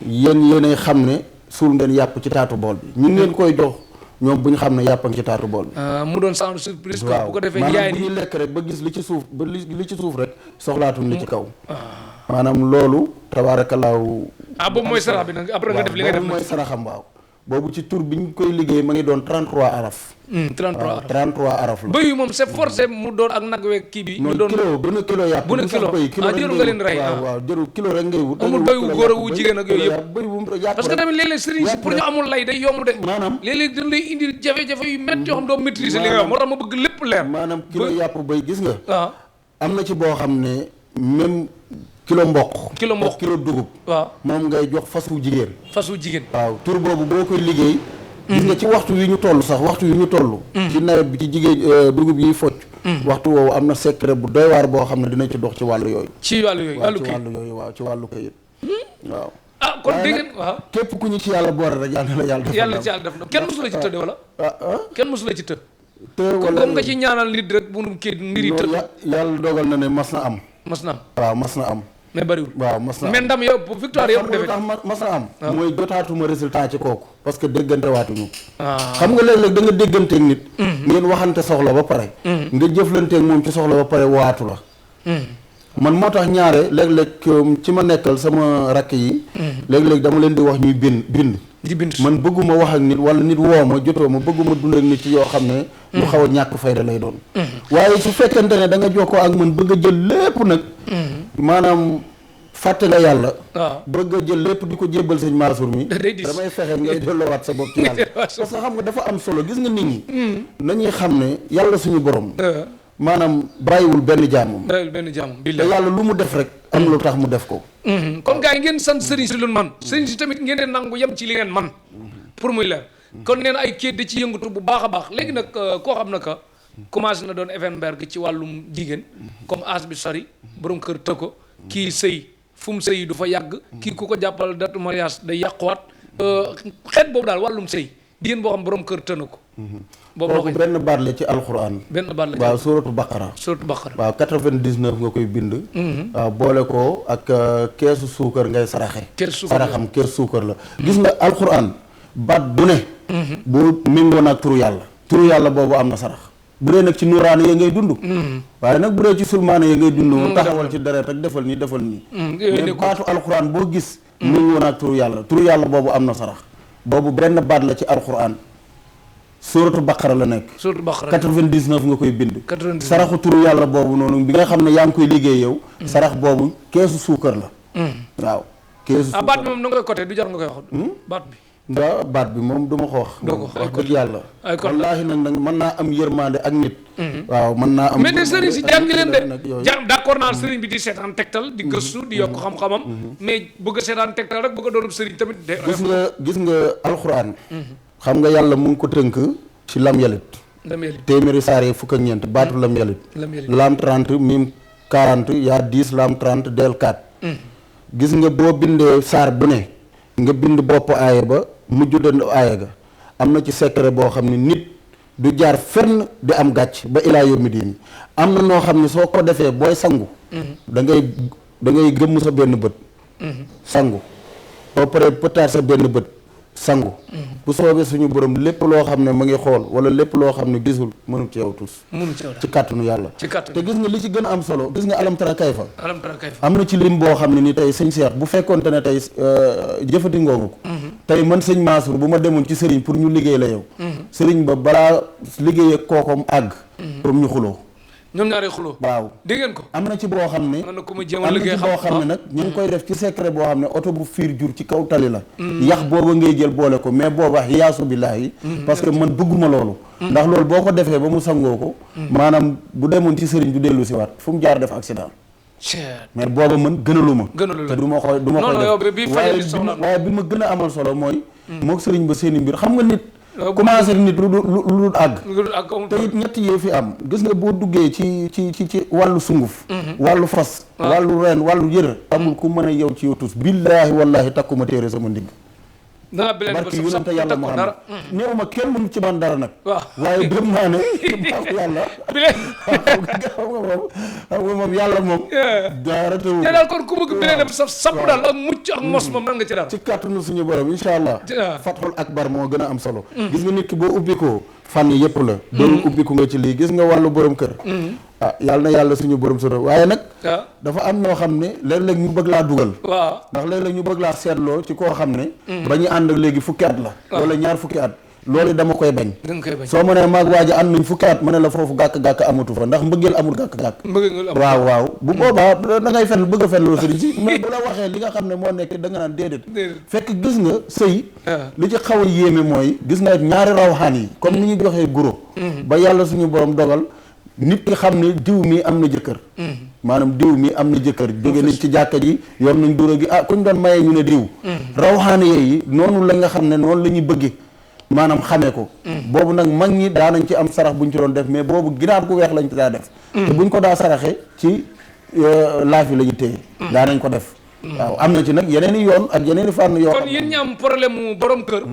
yéenay xam ne suul ngeen yàpp ci taatu bool bi ñun ngeen koy jox ñoom bu ñu xam ne yàpp ci taatu bool bi mu doon sans surprise waaw bu ko defee maanaam bu ñuy lekk rek ba gis li ci suuf ba li ci suuf rek soxlaatuñ li ci kaw maanaam loolu tabaarakallaahu boobu mooy sarax bi nag après nga def li nga def mooy saraxam waaw boobu ci tur bi ñu koy liggéey ma ngi doon 33 araf 33 araf la bëy yi moom c'est forcé mu doon ak nag weeg kii bi ñu doon kilo bu ne kilo yàpp bu ne kilo jëru nga leen rey waaw jëru kilo rek ngay wut amul bëy wu góor a wu jigéen ak yooyu yëpp bëy bu yàpp parce que tamit léeg-léeg sëriñ si pour ñu amul lay day yomb de maanaam léeg-léeg dañ lay indi jafe-jafe yu métti yoo xam doo maîtriser li nga wax moo tax ma bëgg lépp leer maanaam kilo yàpp bëy gis nga waaw am na ci boo xam ne même kilo mboq kilo dugub waaw moom ngay jox fasu jigéen waaw tur boobu boo koy liggéey gis nga ci waxtu wi ñu toll sax ci nawet bi ci jigéen dugub yi focc waxtu woowu am na secret bu doy waar boo xam ne dina ci dox ci wàllu yooyu waaw ci wàllu kayit waaw kon dégg ngeen waaw képp ku ñu ci yàlla boore rek yàlla na la yàlla def na kenn mosu la ci tëdd wala kenn mosu la ci tëdd wala comme nga ci ñaanal nit rek bu nu kii mbiri tëdd yàlla dogal na ne mas na am waaw mas na am mais bariwul waaw mas na am mais ndam yow victoire yow defee tax mas na am mooy jotaatuma résultat ci kooku parce que déggante waatuñu xam nga léeg-léeg da nga dégganteeg nit ngeen waxante soxla ba pare nga jëflanteeg moom ci soxla ba pare waatu la man moo tax ñaare léeg-léeg ci ma nekkal sama rakk yi léeg-léeg dama leen di wax ñuy bind man bëgguma wax ak nit wala nit woo ma jotoo ma bëgguma dund ak nit ci yoo xam ne lu xaw a ñàkk fayda lay doon waaye su fekkente ne da nga jokkoo ak man bëgg a jël lépp nag maanaam fàtte nga yàlla bëgg a jël lépp di ko jébbal sëñ Mansour mi damay fexe ngay delloowaat sa bopp ci yàlla parce que xam nga dafa am solo gis nga nit ñi nañuy xam ne yàlla suñu borom maanaam bàyyiwul benn jaamam te yàlla lu mu def rek am lu tax mu def ko kon gars yi ngeen sant sëriñ si lu man sëriñ si tamit ngeen di nangu yem ci li ngeen man pour muy leer kon nee na ay kéet di ci yëngatu bu baax a baax léegi nag koo xam na que commencé na doon Evenberg ci wàllum jigéen comme âge bi sori borom kër të ko kii sëy fu mu sëy du fa yàgg kii ku ko jàppal date mariage day yàquwaat xeet boobu daal wàllum sëy jigéen boo xam borom kër të na ko boobu benn baat la ci alxuraan waaw suratu baqara waaw 99 nga koy bind waaw boole ko ak keesu suukar ngay saraxe saraxam keesu suukar la gis nga alxuraan baat bu ne bu méngoon ak turu yàlla boobu am na sarax bu dee nag ci nuraane ya ngay dund waaye nag bu dee ci sulmaane ya ngay dund moom taxawal ci deret ak defal nii mais baatu alxuraan boo gis méngoon ak turu yàlla boobu am na sarax boobu benn baat la ci alxuraan suratu baqara la nekk 99 nga koy bind saraxu turu yàlla boobu noonu bi nga xam ne yaa ngi koy liggéey yow sarax boobu keesu suukar la waaw keesu suukar baat bi moom na nga koy côté du jar nga koy wax baat bi nga baat bi moom du ma ko wax. doo ko wax dëgg yàlla. ay kon wallaahi nag mën naa am yërmande ak nit. waaw mën naa am. mais de sëriñ si jàng leen de jàng d'accord naa sëriñ bi di seetaan tegtal di gëstu di yokk xam-xamam. mais bëgg a seetaan tegtal rek bëgg a doon sëriñ tamit de. gis nga alxuraan. xam nga yàlla mu ngi ko tënk ci lam yalit. lam yalit téeméeri saar yi fukk ak ñeent baatu lam yalit. lam 30 mim 40 yaa 10 lam 30 del 4. gis nga boo bindee saar bu ne. nga bind bopp aaya ba mujj dënd aaya ga am na ci secret boo xam ne nit du jaar fenn di am gàcc ba ilaa yawmi diin am na noo xam ne soo ko defee booy sangu da ngay gëmm sa benn bët sangu boo paree pëtaat sa benn bët sangu bu soobee suñu borom lépp loo xam ne mu ngi xool wala lépp loo xam ne gisul mënu ci yow tus ci kàttanu yàlla te gis nga li ci gën a am solo gis nga alam tara kayfa am na ci lim boo xam ne ni tey sëñ Cheikh bu fekkoonte ne tey jëfati ngoogu ko tey man sëñ Mansour bu ma demoon ci sëriñ pour ñu liggéey la yow sëriñ ba balaa liggéey ak kookom àgg pour ñu xuloo ñoom ñaari xuloo waaw dégg ngeen ko am na ci boo xam ne am na ci boo xam ne nag ñu ngi koy def ci secret boo xam ne oto bu fiir jur ci kaw tali la yax booba ngay jël boole ko mais booba yaasu billaahi parce que man bëgguma loolu ndax loolu boo ko defee ba mu sangoo ko maanaam bu demoon ci sëriñ du dellu si waat fu mu jaar def accident mais booba man gënaluma te du ma koy def waaye bi ma gën a amal solo mooy mook sëriñ ba seeni mbir xam nga nit commencé nit lu dul àgg te it ñett yee fi am gis nga boo duggee ci wàllu sunguf wàllu fas wàllu reen wàllu yër amul ku mën a yow ci yow tus billaahi wallaahi takkuma téere sama ndigg barki yonente yàlla Muhammad néew ma kenn mënu ci man dara nag waaye gëm naa ne baax yàlla xam nga moom yàlla moom dara teewul te daal kon ku bëgg bilee dem sa sapp daal ak mucc ak mos moom nan nga ci daal ci kàttanu suñu borom insha allah fathul akbar moo gën a am solo gis nga nit ki boo ubbi ko fànn yëpp la doon ubbiku nga ci lii gis nga wàllu borom kër yàlla na yàlla suñu borom solo waaye nag dafa am ñoo xam ne léeg-léeg ñu bëgg laa dugal ndax léeg-léeg ñu bëgg laa seetloo ci koo xam ne ba ñu ànd ak léegi fukki at la wala ñaar fukki at loolu dama koy bañ soo ma nee maag waa ji ànd nañ fukki at ma ne la foofu gàkk-gàkk amatu fa ndax mbëggeel amul gàkk-gàkk waaw bu boobaa da ngay fen bëgg a fen loo sëriñ si mais bu la waxee li nga xam ne moo nekk da nga naan déedéet fekk gis nga sëy li ci xaw a yéeme mooy gis nga ñaari rawxaan yi comme ni ñu joxee guro ba yàlla suñu borom dogal nit ki xam ne diw mi am na jëkkër maanaam diw mi am na jëkkër jóge nañ ci jàkka ji yor nañ dura gi kuñ doon mayee ñu ne diw rawxaan yi noonu la nga xam ne noonu la ñuy bëgge maanaam xamee ko boobu nag mag ñi daanañ ci am sarax buñ ci doon def mais boobu ginaar gu weex lañ ci daa def te buñ ko daa saraxe ci laaf yi la ñu téye daanañ ko def waaw am na ci nag yeneen i yoon ak yeneen i fànn yoo kon yéen ñi am problème mu borom kër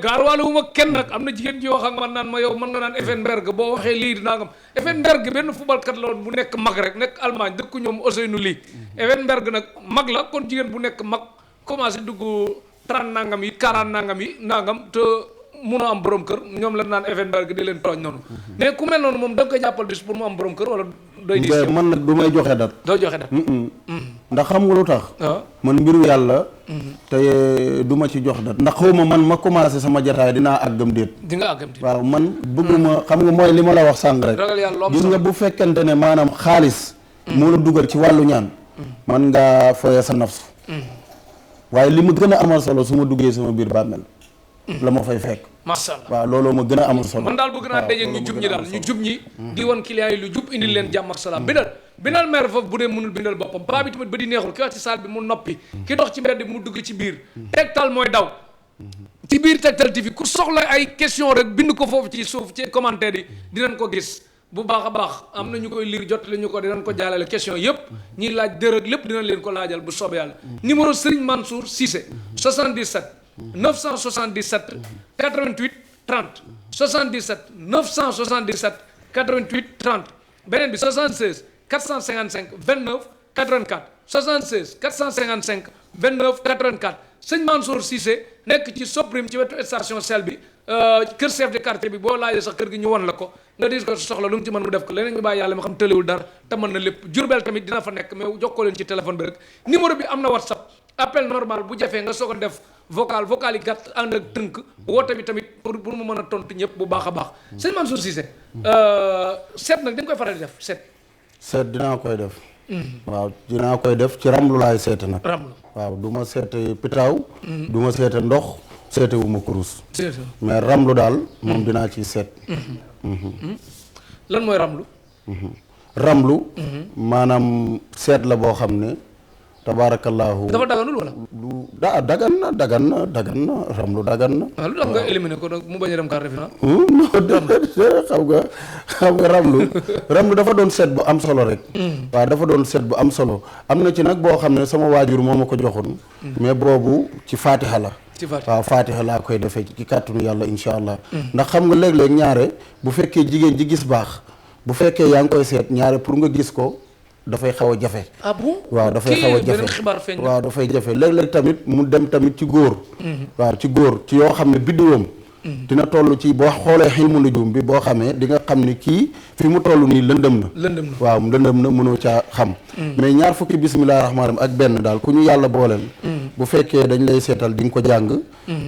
gaarwaale wu ma kenn nag am na jigéen ji wax ak man naan ma yow mën nga naan Effenberg boo waxee lii dinaa ngam Effenberg benn footballkat la woon bu nekk mag rek nekk Allemagne dëkk ñoom Ousseynou lii Effenberg nag mag la kon jigéen bu nekk mag commencé dugg 30 nangam yi 40 nangam yi nangam te mun a am borom kër ñoom la naan Effenberg di leen tooñ noonu mais ku mel noonu moom da nga koy jàppal bis pour mu am borom kër wala doy diis man nag du may joxe dat doo joxe dat ndax xam nga lu tax man mbiru yàlla te du ma ci jox dat ndax xaw ma commencé sama jataay dinaa àggam déet di nga àggam déet waaw man bëgguma xam nga mooy li ma la wax sàng rek gis nga bu fekkente ne maanaam xaalis moo la dugal ci wàllu ñaan man ngaa foye sa nafsu waaye li ma gën a amal solo su ma duggee sama biir bàmmeel la ma fay fekk masha Allah waaw looloo ma gën a amul solo man daal bëgg naa daje ñu jub ñi daal ñu jub ñi di wan client yi lu jub indil leen jàmm ak salaam bindal maire foofu bu dee mënul bindal boppam paa bi tamit ba di neexul ki wax ci salle bi mu noppi ki dox ci mbedd bi mu dugg ci biir Tektal mooy daw ci biir Tektal TV ku soxla ay question rek bind ko foofu ci suuf ci commentaire yi dinañ ko gis bu baax a baax am na ñu koy lire jot la ñu ko dinañ ko jaalale question yëpp ñiy laaj dërëg lépp dinañ leen ko laajal bu soobee yàlla numéro Serigne Mansour Cissé 77 977 88 30 77 977 88 30 beneen bi 76 455 29 84 76 455 29 84 sëñ Mansour Cissé nekk ci Soprim ci wetu station Shell bi kër chef de quartier bi boo laajee sax kër gi ñu won la ko nga dis ko soxla lu mu ci mën mu def ko leneen ñu bàyyi yàlla ma xam tëlewul dara te mën na lépp Jurbel tamit dina fa nekk mais jokkoo leen ci téléphone bi rek numéro bi am na WhatsApp appel normal bu jafee nga soog a def vocal yi gàtt ànd ak tënk woote bi tamit pour mu mën a tontu ñëpp bu baax a baax sëñ Mansour Cissé seet nag dañ koy faral di def seet dinaa koy def waaw dinaa koy def ci ramlu laay seete nag ramlu waaw du ma seete pitaaw du ma seete ndox seetewuma kurus mais ramlu daal moom dinaa ciy seet. lan mooy ramlu. ramlu maanaam seet la boo xam ne tabaarakallaahu dafa daganul wala. lu dagan na ramlu dagan na. waaw lu tax nga éliminé ko nag mu bañ a dem quart de finale. xam nga ramlu dafa doon seet bu am solo rek. waaw dafa doon seet bu am solo am na ci nag boo xam ne sama waajur moo ma ko joxoon. mais boobu ci faatiha la. waaw faatiha laa koy defee ci kàttanu yàlla incha allah. ndax xam nga léeg-léeg ñaare bu fekkee jigéen ji gis baax bu fekkee yaa ngi koy seet ñaare pour nga gis ko dafay xaw a jafe. ah bon waaw dafay xaw a jafe waaw dafay jafe léeg-léeg tamit mu dem tamit ci góor. waaw ci góor ci yoo xam ne biddiwam dina toll ci boo xoolee xilmu nujum bi boo xamee di nga xam ni kii fi mu toll nii lëndëm na. waaw lëndëm na mënoo caa xam. mais ñaar fukki bisimilah rahmaani rahiim ak benn daal ku ñu yàlla booleel. bu fekkee dañ lay seetal di nga ko jàng.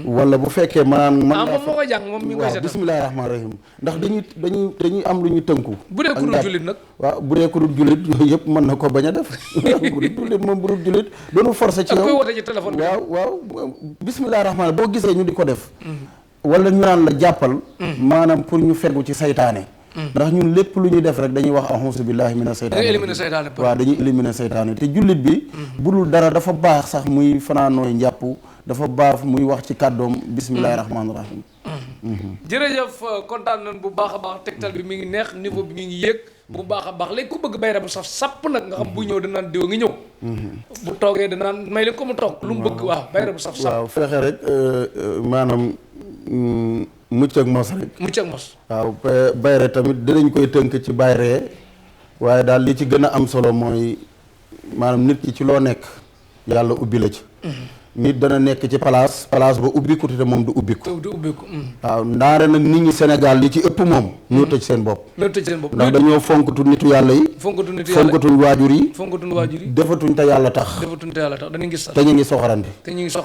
wala bu fekkee maanaam. moom moo koy jàng moom mi ngi koy seetal waaw bisimilah rahmaani rahiim ndax dañuy am lu ñu tënku. bu dee ku dul jullit nag. waaw bu dee ku dul jullit yooyu yëpp mën na ko bañ a def. bu dul jullit moom bu dul jullit doonu forcé ci yow. ak koy woote ci téléphone bi. waaw bisimilah rahmaani boo gisee ñu di ko def. wala ñu naan la jàppal. maanaam pour ñu fegu ci saytaane. ndax ñun lépp lu ñuy def rek dañuy wax auzu billahi mina saytaane. dañuy éliminer saytaane. waaw dañuy éliminer saytaane te jullit bi. bu dul dara dafa baax sax muy fanaanooy njàpp dafa baax muy wax ci kàddoom bismillahi rahmaani rahim. jërëjëf kontaan nañ bu baax a baax tegtal bi mi ngi neex niveau bi mi ngi yéeg bu baax a baax léegi ku bëgg bayra bu saf sàpp nag nga xam bu ñëw danaan diw ngi ñëw. bu toogee danaan may leen ko mu toog lu mu bëgg waaw bayra bu saf sàpp. waaw fexe rek maanaam. mucc ak mos rek. mucc ak mos. waaw bayre tamit dinañ koy tënk ci bayre waaye daal li ci gën a am solo mooy maanaam nit ki ci loo nekk yàlla ubbi la ci. nit dana nekk ci place ba ubbiku te moom du ubbiku. waaw ndaare nag nit ñi Sénégal li ci ëpp moom. ñoo tëj seen bopp. ndax dañoo fonkatu nitu yàlla yi. fonkatuñ waajur yi. defatuñ te yàlla tax. dañuy gis sax te ñu ngi soxorante.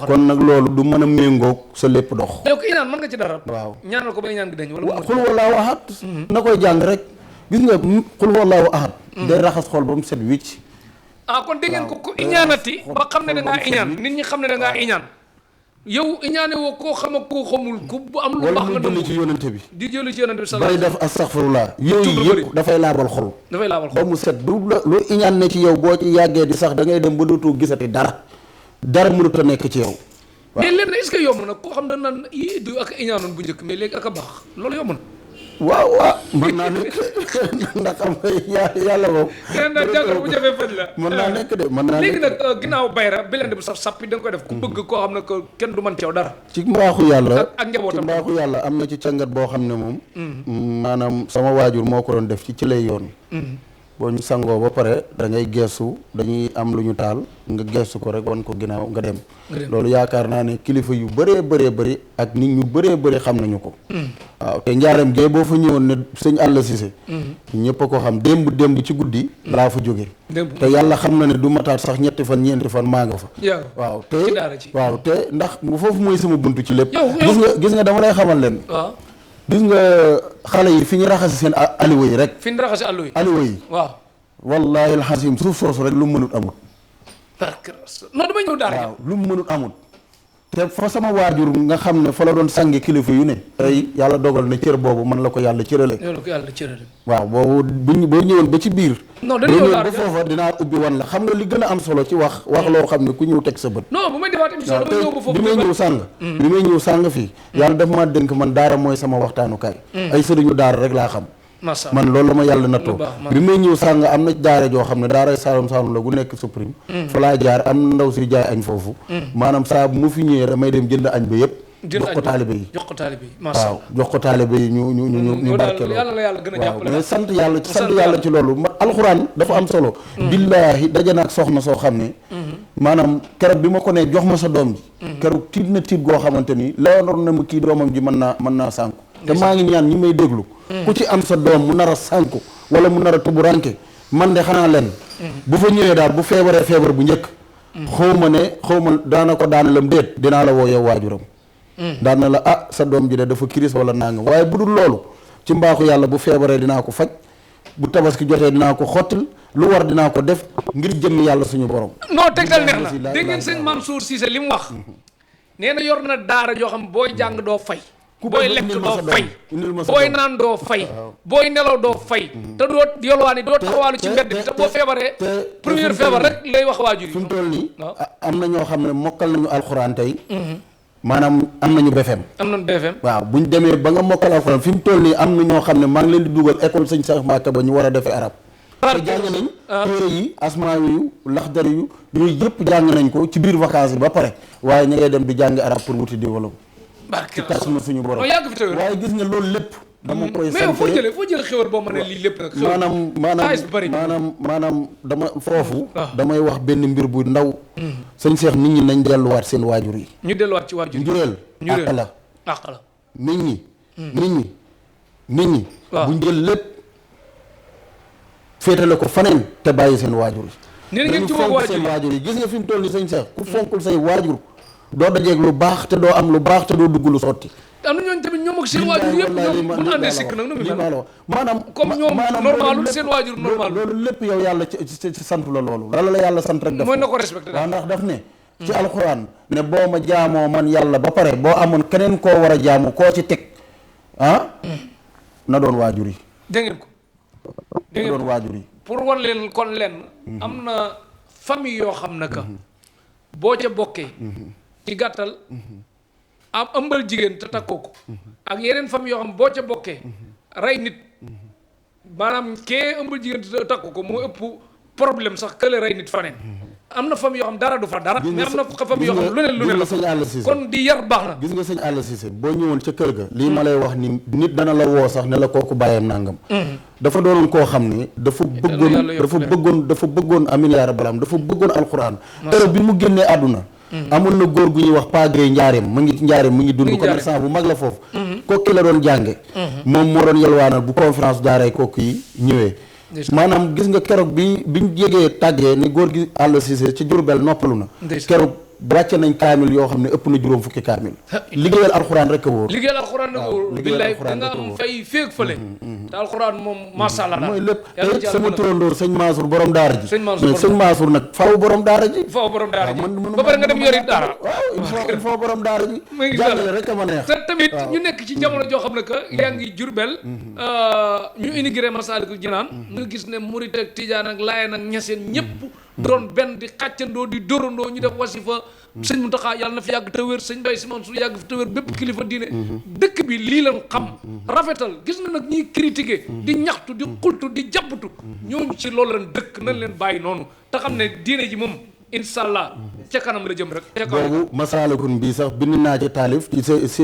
kon nag loolu du mën a méngoog sa lépp dox. yow ko inaan mën nga ci dara. waaw ñaanal ko ba ñaan gi dañ wala. xul wallaahu ahad. na koy jàng rek gis nga xul wallaahu ahad. day raxas xol ba mu set wicc. kon dégg ngeen ko ku iñaanati ba xam ne da ngaa iñaan nit ñi xam ne da ngaa iñaan yow iñaane woo koo xam ak koo xamul ku bu am lu baax nga julli ci yonente bi di julli ci yonente bi bay def astaghfirullah yooyu yëpp dafay laabal xol ba mu set du lu iñaan ne ci yow boo ci yàggee di sax da ngay dem ba dootoo gisati dara mënut a nekk ci yow. mais léegi nag est-ce que yomb nag koo xam da naan yi du ak iñaanoon bu njëkk mais léegi ak a baax loolu yomb na. waaw mën naa nekk ndax xam nga yàlla moom. jàngat bu jafee faj la. mën naa nekk de mën naa nekk léegi nag ginnaaw bayra bilende bu saf sàpp da nga koy def ku bëgg koo xam ne que kenn du mën ci yow dara. ci mbaaxu yàlla ak njabootam ci mbaaxu yàlla am na ci càngat boo xam ne moom. maanaam sama waajur moo ko doon def ci lay yoon. boo ñu sangoo ba pare da ngay geesu dañuy am lu ñu taal nga geesu ko rek wan ko ginnaaw nga dem. loolu yaakaar naa ne kilifa yu bëree bëri ak nit ñu bëree bëri xam nañu ko. waaw te njaareem gee boo fa ñëwoon ne sëñ Alla Cissé. ñëpp a ko xam démb ci guddi. laa fa jóge te yàlla xam na ne du mataat sax ñetti fan ñeenti fan maa nga fa. waaw te ndax foofu mooy sama buntu ci lépp. gis nga dama lay xamal leen. gis nga xale yi fi ñu raxasi seen aliwa yi rek. fi ñu raxasi aliwa yi. waaw. wallaahi alxasim suuf soosu rek lu mu mënut amut. non dama ñëw daara. waaw lu mu mënut amut. te fa sama waajur nga xam ne fa la doon sange kilifa yu ne. tey yàlla dogal na cër boobu man la ko yàlla cërale. waaw boobu boo ñëwoon ba ci biir. non dañu ñëw daara ba foofa dinaa ubbi wan la xam nga li gën a am solo ci wax loo xam ne ku ñëw teg sa bët. non bu may defaat émission dama ñëw ba foofu. bi may ñëw sàng fii. yàlla daf maa dénk man daara mooy sama waxtaanukaay. ay sëriñu daara rek laa xam. man loolu la ma yàlla nattoo bi may ñëw sàng am na daara joo xam ne daaray Saalum la gu nekk Suprême fa laa jaar am na ndaw si jaay añ foofu maanaam saa bu mu fi ñëwee damay dem jënd añ ba yëpp jox ko taalibe yi waaw jox ko taalibe yi ñu barkeeloo waaw mais sant yàlla ci loolu alxuraan dafa am solo billaahi daje naag soxna soo xam ne maanaam keroog bi ma ko ne jox ma sa doom ji keroog tiit na tiit goo xamante ni leeroon na ma kii doomam ji mën naa sànku te maa ngi ñaan ñi may déglu ku ci am sa doom mu nar a sànku wala mu nar a tuburanke man de xanaa leen bu fa ñëwee daal bu feebaree feebar bu njëkk xaw ma daana ko daanalam déet dinaa la woo yow waajuram daan na la sa doom ji de dafa kiris wala nangam waaye bu dul loolu ci mbaaxu yàlla bu feebaree dinaa ko faj bu tabaski jotee dinaa ko xottil lu war dinaa ko def ngir jëmm yàlla suñu borom. non tegtal neex na dégg ngeen sëñ Mansour Cissé li mu wax nee na yor na daara joo xam booy jàng doo fay. booy lekk doo fay booy booy naan doo fay booy nelaw doo fay te doo yolwaani doo taxawaalu ci mbedd bi te boo feebaree première feebar rek lay wax waajur yi fi mu toll nii am na ñoo xam ne mokkal nañu alxuraan tey maanaam am nañu BFM waaw bu ñu demee ba nga mokkal alxuraan fi mu toll nii am na ñoo xam ne maa ngi leen di dugal école sëñ Cheikh Mbacké ba ñu war a defee arab te jàng nañ téere yi asmaa yu laxdar yu yooyu yëpp jàng nañ ko ci biir vacances yi ba pare waaye ñu ngay dem di jàngi arab pour wuti développement ci tas na suñu borom waaye gis nga loolu lépp dama koy sant mais foo jëlee xewar boo mën a lii lépp nag maanaam dama foofu damay wax benn mbir bu ndaw sëñ Cheikh nit ñi nañ delluwaat seen waajur yi ñu delluwaat ci waajur yi njureel àq la nit ñi buñ jël lépp féetale ko faneen te bàyyi seen waajur yi dañu fonk seen waajur yi gis nga fi mu toll ni sëñ Cheikh ku fonkul say waajur doo dajeeg lu baax te doo am lu baax te doo dugg lu sotti am na ñooñu tamit ñoom ak seen waajur yëpp ñoom bu ñu àndee sikk nag nu mu mel maanaam comme ñoom normalul seen waajur normal loolu lépp yow yàlla ci sant la loolu la yàlla sant rek def mooy na ko respecté waaw ndax daf ne ci alxuraan ne boo ma jaamoo man yàlla ba pare boo amoon keneen koo war a jaamu koo ci teg na doon waajur yi dégg ngeen ko na doon waajur yi pour wan leen kon lenn am na famille yoo xam ne que boo ca bokkee ci gàttal am ëmbal jigéen te takkoo ko ak yeneen famille yoo xam boo ca bokkee rey nit maanaam kee ëmbal jigéen te takkoo ko moo ëpp problème sax kële rey nit faneen am na famille yoo xam dara du fa dara mais am na famille yoo xam lu ne la sëñ Alla Cissé kon di yar baax na gis nga sëñ Alla Cissé boo ñëwoon ca kër ga lii ma lay wax ni nit dana la woo sax ne la kooku bàyyee nangam dafa doonoon koo xam ni dafa bëggoon amin yaa rabbal aalamiin dafa bëggoon alxuraan te bi mu génnee àdduna amoon na góor gu ñuy wax pagre njaareem mu ngi dund commerçant bu mag la foofu kokki la doon jànge moom moo doon yelwaanal bu conférence daaray kokki yi ñëwee maanaam gis nga keroog biñ jegee tàggee ni góor gi Alla Cissé ci Jurbel noppalu na keroog wàcce nañ kaamil yoo xam ne ëpp na juróom fukki kaamil liggéeyal alxuraan rek a wóor billaay da nga am fay féeg fële te alxuraan moom masha Allah mooy lépp te sama turandoor sëñ Mansour borom daara ji sëñ Mansour nag faaw borom daara ji ba pare nga dem yori daara waaw il faut borom daara ji jàngale rek a ma neex te tamit ñu nekk ci jamono joo xam ne que yaa ngi Jurbel ñu inauguré Masaalikul Jinaan nga gis ne murit ak tijaan ak laayeen ak ñaseen ñëpp doon benn di xàccandoo di dóorandoo ñu def wasifa sëñ Muntaxa yàlla na fi yàgg te wér sëñ Baye Sy Mansour yàgg fi te wér bépp kilifa diine dëkk bi lii lañ xam rafetal gis nga nag ñiy critiquer di ñaxtu di xultu di jàppatu ñooñu ci loolu lañ dëkk nañ leen bàyyi noonu te xam ne diine ji moom incha allah ca kanam la jëm rek. ca kanam boobu Masaalikun bii sax bind naa ci taalif. ci wax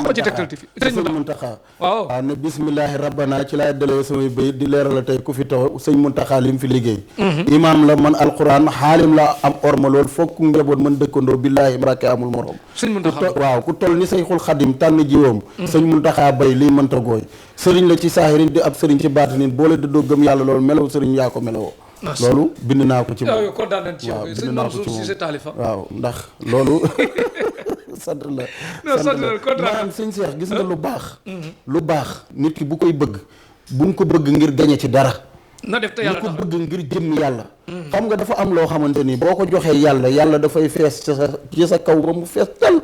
ko ci Tektal TV sëñ Muntaxa waaw ne bismillahi rabbana ci laay dalee samay bayit di leeral tey ku fi taw sëñ Muntaxa li mu fi liggéey. imaam la man alquran xaalim la am orma lool fokk njaboot man dëkkandoo billaahi Mbàkke amul morom. sëñ Muntaxa waaw ku toll ni Sayxul Xadim tànn jiwoom. sëñ Muntaxa bay lii mënta gooy sëriñ la ci saahirin di ab sëriñ ci baatinin boole dëddoo gëm yàlla loolu melaw sëriñ yaa ko melawoo. loolu bind naa ko ci moom yow kontaan nañ ci yow sëñ Mansour Cissé Talifa waaw ndax loolu sant la maanaam sëñ Cheikh gis nga lu baax lu baax nit ki bu koy bëgg bu mu ko bëgg ngir gañe ci dara na def te yàlla ko bëgg ngir jëmmi yàlla xam nga dafa am loo xamante ni boo ko joxee yàlla dafay fees ci sa kaw ba mu fees tal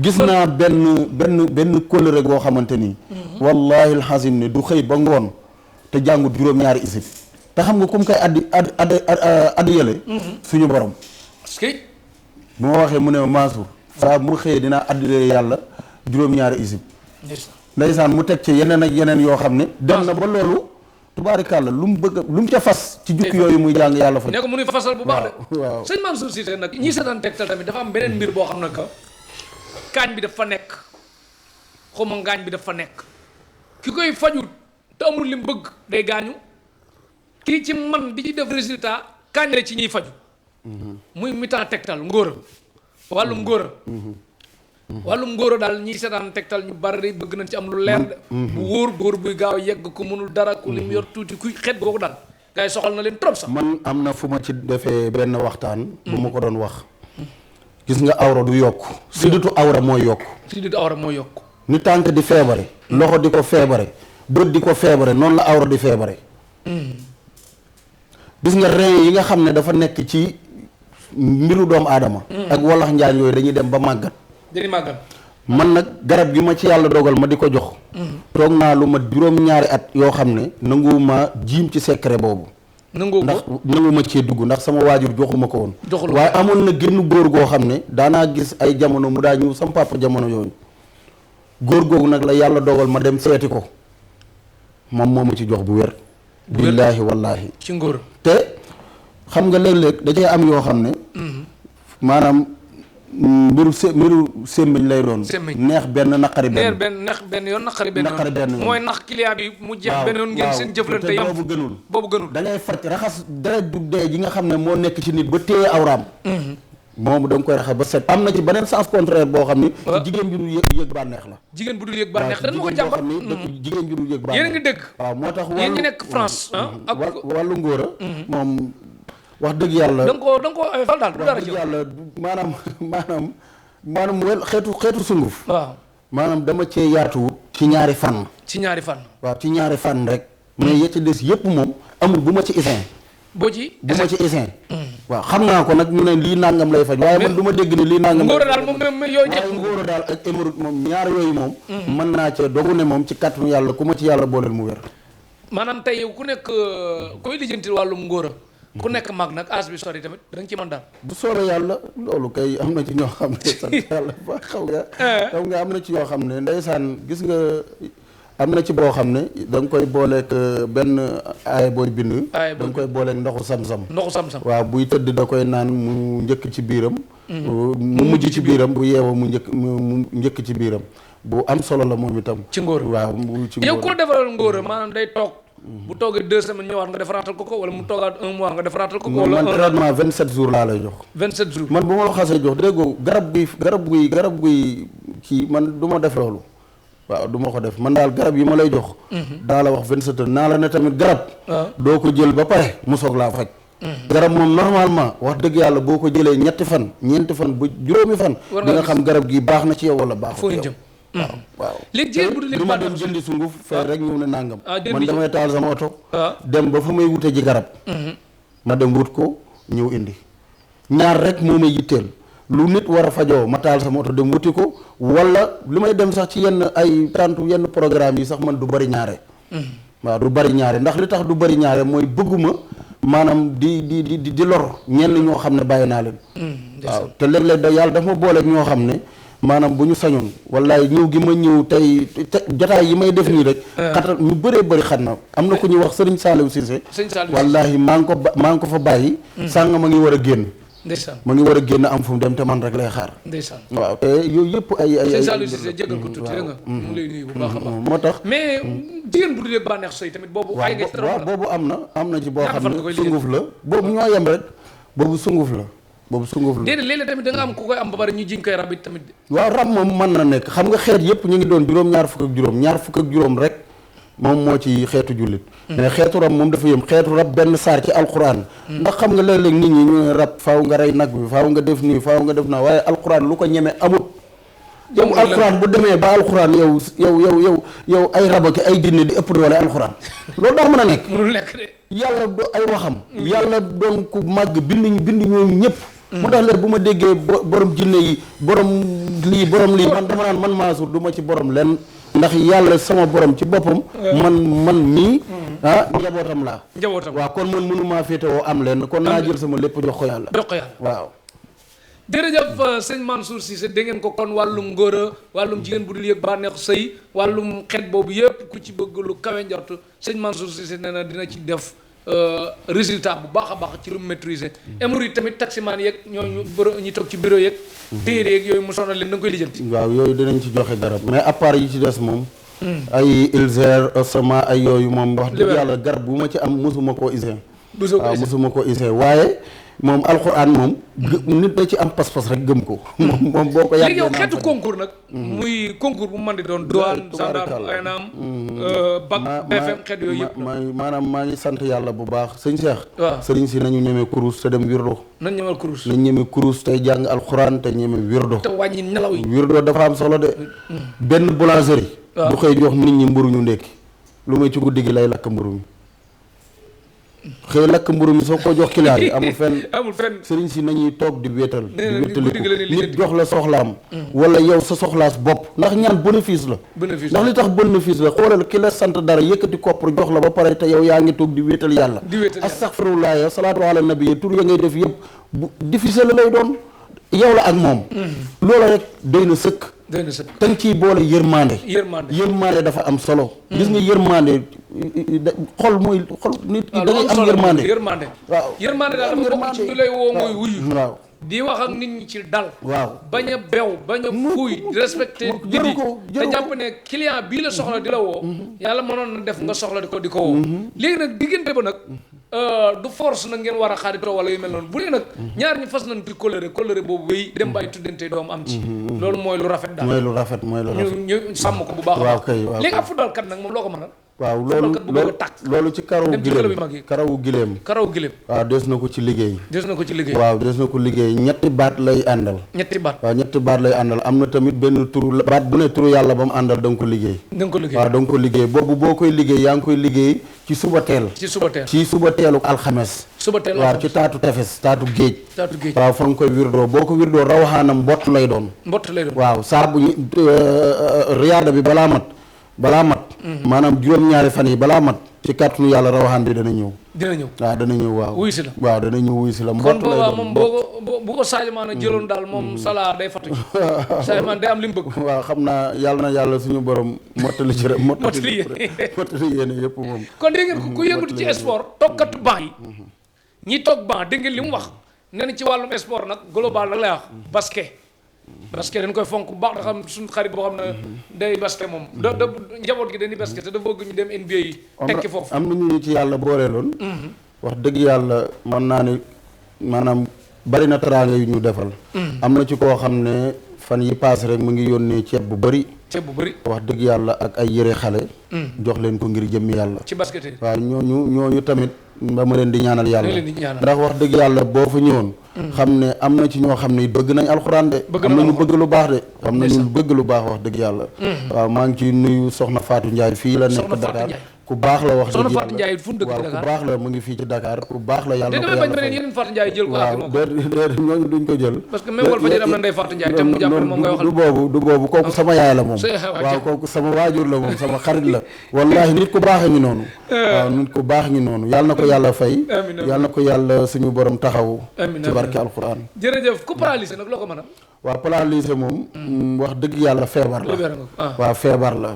gis naa benn kóllëre goo xamante ni wallahi alxasim ne du xëy ba ngoon te jàngut juróom-ñaari isib te xam nga comme kay addi yële suñu borom parce que bu ma waxee mu ne Mansour saa mu xëyee dinaa addile yàlla juróom-ñaari isib ndeysaan mu teg ci yeneen ak yeneen yoo xam ne dem na ba loolu tubaarikàlla lu mu bëgg lu mu ca fas ci jukki yooyu muy jàng yàlla fa ne ko mu nuy fasal bu baax de waaw sëñ Mansour Cissé nag ñi seetaan Tektal tamit dafa am beneen mbir boo xam ne que kaañ bi dafa nekk xawma ngaañ bi dafa nekk ki koy fajut te amul li mu bëgg day gaañu kii ci man di ci def résultat kaañ la ci ñuy faju muy mitan Tektal ngóora wàllum ngóora daal ñiy seetaan Tektal ñu bari bëgg nañ ci am lu leer de bu wóor góor buy gaaw yegg ku mënul dara ku lim yor tuuti kuy xet googu daal gars yi soxal na leen trop sax man am na fu ma ci defee benn waxtaan bu ma ko doon wax gis nga awra du yokk sidditu awra mooy yokk ni tànk di feebare loxo di ko feebare bët di ko feebare noonu la awra di feebare gis nga rein yi nga xam ne dafa nekk ci mbiru doomu aadama ak wallax njaan yooyu dañuy dem ba màggat dañuy màggat man nag garab gi ma ci yàlla dogal ma di ko jox toog naa lu ma juróom-ñaari at yoo xam ne nanguwuma jiim ci secret boobu ndax nanguwuma cee dugg ndax sama waajur joxuma ko woon waaye amoon na génn góor goo xam ne daanaa gis ay jamono mu daa ñëw sama papa jamono yooyu góor googu nag la yàlla dogal ma dem seeti ko moom moo ma ci jox bu wér billaahi wallaahi ci ngóor te xam nga léeg-léeg da cee am yoo xam ne maanaam mbiru sémmiñ lay doon neex benn naqari benn neex benn yoon naqari benn yoon mooy nax client bi mu jeex benn yoon ngeen seen jëflante yam boobu gënul da ngay faj raxas deret du dee ji nga xam ne moo nekk ci nit ba téye awraam moom da nga koy raxas ba set am na ci beneen sens contraire boo xam ni jigéen bi dul yëg bànneex la jigéen bu dul yëg bànneex dañ ma ko jàmbat jigéen bi dul yëg bànneex yéen a ngi dëgg waaw moo tax yéen ñi nekk France ak wàllu ngóora moom wax dëgg yàlla da nga ko fal daal du dara ci yàlla maanaam wel xeetu sunguf waaw maanaam dama cee yaatuwut ci ñaari fan waaw ci ñaari fan rek mais ya ci des yëpp moom amul bu ma ci isin bu ma ci isin waaw xam naa ko nag ñu ne lii nangam lay faj waaye man du ma dégg ni lii nangam ngóora daal moom yooyu ñett ngóora daal ak émeraude moom ñaar yooyu moom mën naa cee dogu ne moom ci kàttanu yàlla ku ma ci yàlla booleel mu wér maanaam tey ku nekk koy lijjanti wàllum ngóora ku nekk mag nag âge bi sori tamit da nga ci mën daal bu soobee yàlla loolu kay am na ci ñoo xam ne sant yàlla ba xam nga am na ci yoo xam ne ndeysaan gis nga am na ci boo xam ne da nga koy booleeg benn aaya booy bind da nga koy booleeg ndoxu sam-sam waaw buy tëdd da koy naan mu njëkk ci biiram mu mujj ci biiram bu yeewoo mu njëkk ci biiram bu am solo la moom itam ci ngóor waaw ci yow ko defaral ngóor maanaam day toog bu toogee 2 semaines ñëwaat nga defaraatal ko wala mu toogaat 1 mois nga defaraatal ko wala man traitement 27 jours laa lay jox 27 jours man bu ma la xasee jox déggoo garab guy kii man du ma def loolu waaw du ma ko def man daal garab yi ma lay jox daa la wax 27 heures naa la ne tamit garab doo ko jël ba pare mu soog laa faj garab moom normalement wax dëgg yàlla boo ko jëlee ñetti fan ñeenti fan ba juróomi fan di nga xam garab gi baax na ci yow wala baaxul ci yow waaw léegi jigéen bu dul ma dem jëndi sunguf fay rek ñëw ne nàngam man damay taal sama oto dem ba fa may wute ji garab ma dem wut ko ñëw indi ñaar rek moo may yitteel lu nit war a fajoo ma taal sama oto dem wuti ko wala li may dem sax ci yenn ay tantu yenn programme yi sax man du bari ñaare waaw du bari ñaare ndax li tax du bari ñaare mooy bëgguma maanaam di lor ñenn ñoo xam ne bàyyi naa leen waaw te léeg-léeg da yàlla dafa ma booleeg ñoo xam ne maanaam bu ñu sañoon wallaay ñëw gi ma ñëw tey jotaay yi may def nii rek xatal ñu bëree bëri xat na am na ku ñuy wax Serigne Saliou Cissé wallaahi maa ngi ko fa bàyyi sànga ma ngi war a génn ma ngi war a génn am fu mu dem te man rek lay xaar waaw te yooyu yëpp ay Serigne Saliou Cissé jégal ko tuuti nga mu lay nuyu bu baax a baax moo tax mais jigéen bu dul yëg bànneex sëy tamit boobu ay nga waaw boobu am na ci boo xam ne sunguf la boobu ñoo yem rek boobu sunguf la déedéet léeg-léeg tamit da nga am ku koy am ba pare ñu jiñ koy rab it tamit waaw rab moom mën na nekk xam nga xeet yëpp ñu ngi doon ñaar fukk ak juróom rek moom moo ci xeetu jullit mais xeetu rab moom dafa yëm xeetu rab benn saar ci alxuraan ndax xam nga léeg-léeg nit ñi ñu rab faaw nga rey nag bi faaw nga def nii faaw nga def naa waaye alxuraan lu ko ñeme amut yow alxuraan bu demee ba alxuraan yow ay rab ak ay jinne di ëpp doole alxuraan loolu daa mën a nekk mënul nekk de yàlla do ay waxam yàlla doon ku màgg bind ñooñu ñëpp moo tax léegi bu ma déggee borom jinne yi borom lii man dama naan man Mansour du ma ci borom len ndax yàlla sama borom ci boppam man nii njabootam laa waaw kon man mënumaa féetewoo am leen kon naa jël sama lépp jox ko yàlla waaw jërëjëf sëñ Mansour Cissé dégg ngeen ko kon wàllum ngóora wàllum jigéen bu dul yëg bànneexu sëy wàllum xeet boobu yëpp ku ci bëgg lu kawe njort sëñ Mansour Cissé nee na dina ci def résultat bu baax a baax ci lu mu maîtriser hémorroïde tamit taximaan yeeg ñooñu ñi toog ci bureau yeeg téere yeeg yooyu mu sonal leen da nga koy lijjanti waaw yooyu dinañ ci joxe garab mais à part yi ci des moom ay ulcère estomac ay yooyu moom wax dëgg yàlla garab bu ma ci am mosuma koo isee waaw mosuma ko isee waaye moom alxuraan moom nit da ci am pas-pas rek gëm ko moom boo ko yàggee léegi yow xeetu concours nag muy concours bu mën di doon douane gendarme ANAM bac BFM xeet yooyu yëpp maanaam maa ngi sant yàlla bu baax sëñ Cheikh waaw sëriñ si nañu ñemee kurus te dem wirdo nañ ñeme kurus tey jàng alxuraan te ñeme wirdo te wàññi nelaw yi wirdo dafa am solo de benn boulangerie du xëy jox nit ñi mburu ñu ndekki lu may ci guddi gi lay lakk mburu mi xëy lakk mburu mi soo ko jox client yi amul fenn. amul fenn sëriñ si nañuy toog di wéetal. nee na guddi gi la di nit jox la soxlaam. wala yow sa soxlaas bopp ndax ñaan bénéfice la. ndax li tax bénéfice la xoolal ki la sant dara yëkkati koppar jox la ba pare te yow yaa ngi toog di wéetal yàlla. astaghfirullah ya salaatu ala nabi tur ya ngay def yëpp bu difficile lay doon yow la ak moom. loola rek doy na sëkk. te nga ciy boole yërmande dafa am solo. gis nga yërmande xol mooy xol nit ki da ngay am yërmande. waaw yërmande daal dafa bokk ci ñu lay woo mooy wuyu. waaw di wax ak nit ñi ci dal. waaw bañ a bew bañ a fuuy respecté nit ñi te jàpp ne client bii la soxla di la woo. yàlla mënoon na def nga soxla di ko woo. léegi nag diggante ba nag. du force nag ngeen war a xaritoo wala yu mel noonu bu dee nag ñaar ñi fas nañ ci colère boobu wéy dem ba ay tuddante doom am ci. loolu mooy lu rafet daal mooy lu rafet ñu sàmm ko bu baax a baax. léegi ab football kat nag moom loo ko mënal. waaw loolu ci karawu gileem waaw des na ko ci liggéey waaw des na ko liggéey ñetti baat lay àndal am na tamit benn turu baat bu ne turu yàlla ba mu àndal da nga ko liggéey waaw da nga ko liggéey boobu boo koy liggéey yaa ngi koy liggéey ci suba teelu alxames waaw ci taatu tefes taatu géej waaw fa nga koy wirdoo boo ko wirdoo rawaxaanam mbott lay doon waaw saa bu riyaada bi balaa mat maanaam juróom-ñaari fan yi balaa mat ci kàttanu yàlla rawaxaan bi dana ñëw waaw wuy si la kon boobaa moom bu ko Sadio Mané jëloon daal moom Salah day fatu ci Sadio Mané day am li mu bëgg waaw xam naa yàlla na yàlla suñu borom mottali ci rek mottali yéene yëpp moom kon dégg ngeen ku yëngatu ci sport toggkatu banc yi ñi toog banc dégg ngeen li mu wax nee na ci wàllum sport nag global nag lay wax basket dañ koy fonk bu baax da xam suñu xarit boo xam ne day basket moom da njaboot gi dañuy basket te da bëgg ñu dem NBA yi tekki foofu am na ñu ci yàlla booleeloon wax dëgg yàlla mën naa ne maanaam bari na teraanga yu ñu defal am na ci koo xam ne fan yi paase rek mu ngi yónnee ceeb bu bëri wax dëgg yàlla ak ay yëre xale jox leen ko ngir jëmmi yàlla ci basket waaw ñooñu tamit dama leen di ñaanal yàlla ndax wax dëgg yàlla boo fa ñëwoon xam ne am na ci ñoo xam ne bëgg nañ alxuraan de am na ñu bëgg lu baax de am na ñu bëgg lu baax wax dëgg yàlla waaw maa ngi ciy nuyu soxna Fatou Ndiaye fii la nekk Dakar ku baax la wax soxna Fatou Ndiaye fu mu dëkk waaw Dakar ku baax la mu ngi fii ci Dakar ku baax la yàlla na ko yàlla fay yeneen Fatou Ndiaye jël ko waaw déedéet ñooñu duñ ko jël parce que même wal fa am na Ndeye Fatou Ndiaye te mu jàpp ne moom ngay waxal du boobu kooku sama yaay la moom waaw kooku sama waajur la moom sama xarit la wallahi nit ku baax ngi noonu waaw nit ku baax ngi noonu yàlla na ko yàlla fay yàlla na ko yàlla suñu borom taxaw ci barke alquran jërëjëf ku paralysé nag loo ko mën a waaw paralysé moom wax dëgg yàlla feebar la waaw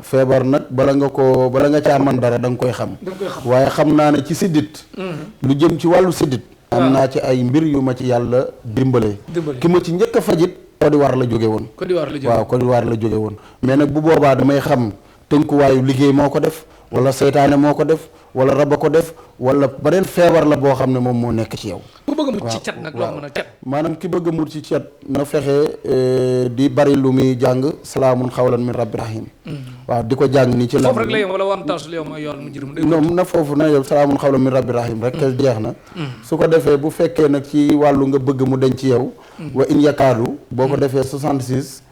feebar nag bala nga caa man dara da nga koy xam waaye xam naa ne ci siddit lu jëm ci wàllu siddit am naa ci ay mbir yu ma ci yàlla dimbale ki ma ci njëkk a fajit Côte d'Ivoire la jóge woon waaw Côte d'Ivoire la jóge woon mais nag bu boobaa damay xam tënkuwaayu liggéey moo ko def wala seytaane moo ko def wala raba ko def wala beneen feebar la boo xam ne moom moo nekk ci yow ku bëgg a mucc ci cat nag loo mën a cat maanaam ki bëgg a mucc ci cat na fexe di bari lu muy jàng salaamun xawlan min rabbi rahim waaw di ko jàng nii ci la foofu rek la yem wala wan taas la yow mooy yoon mu jërum non na foofu na yow salaamun xawlan min rabbi rahim rek jeex na su ko defee bu fekkee nag ci wàllu nga bëgg mu denc ci yow wa in yakaadu boo ko defee 66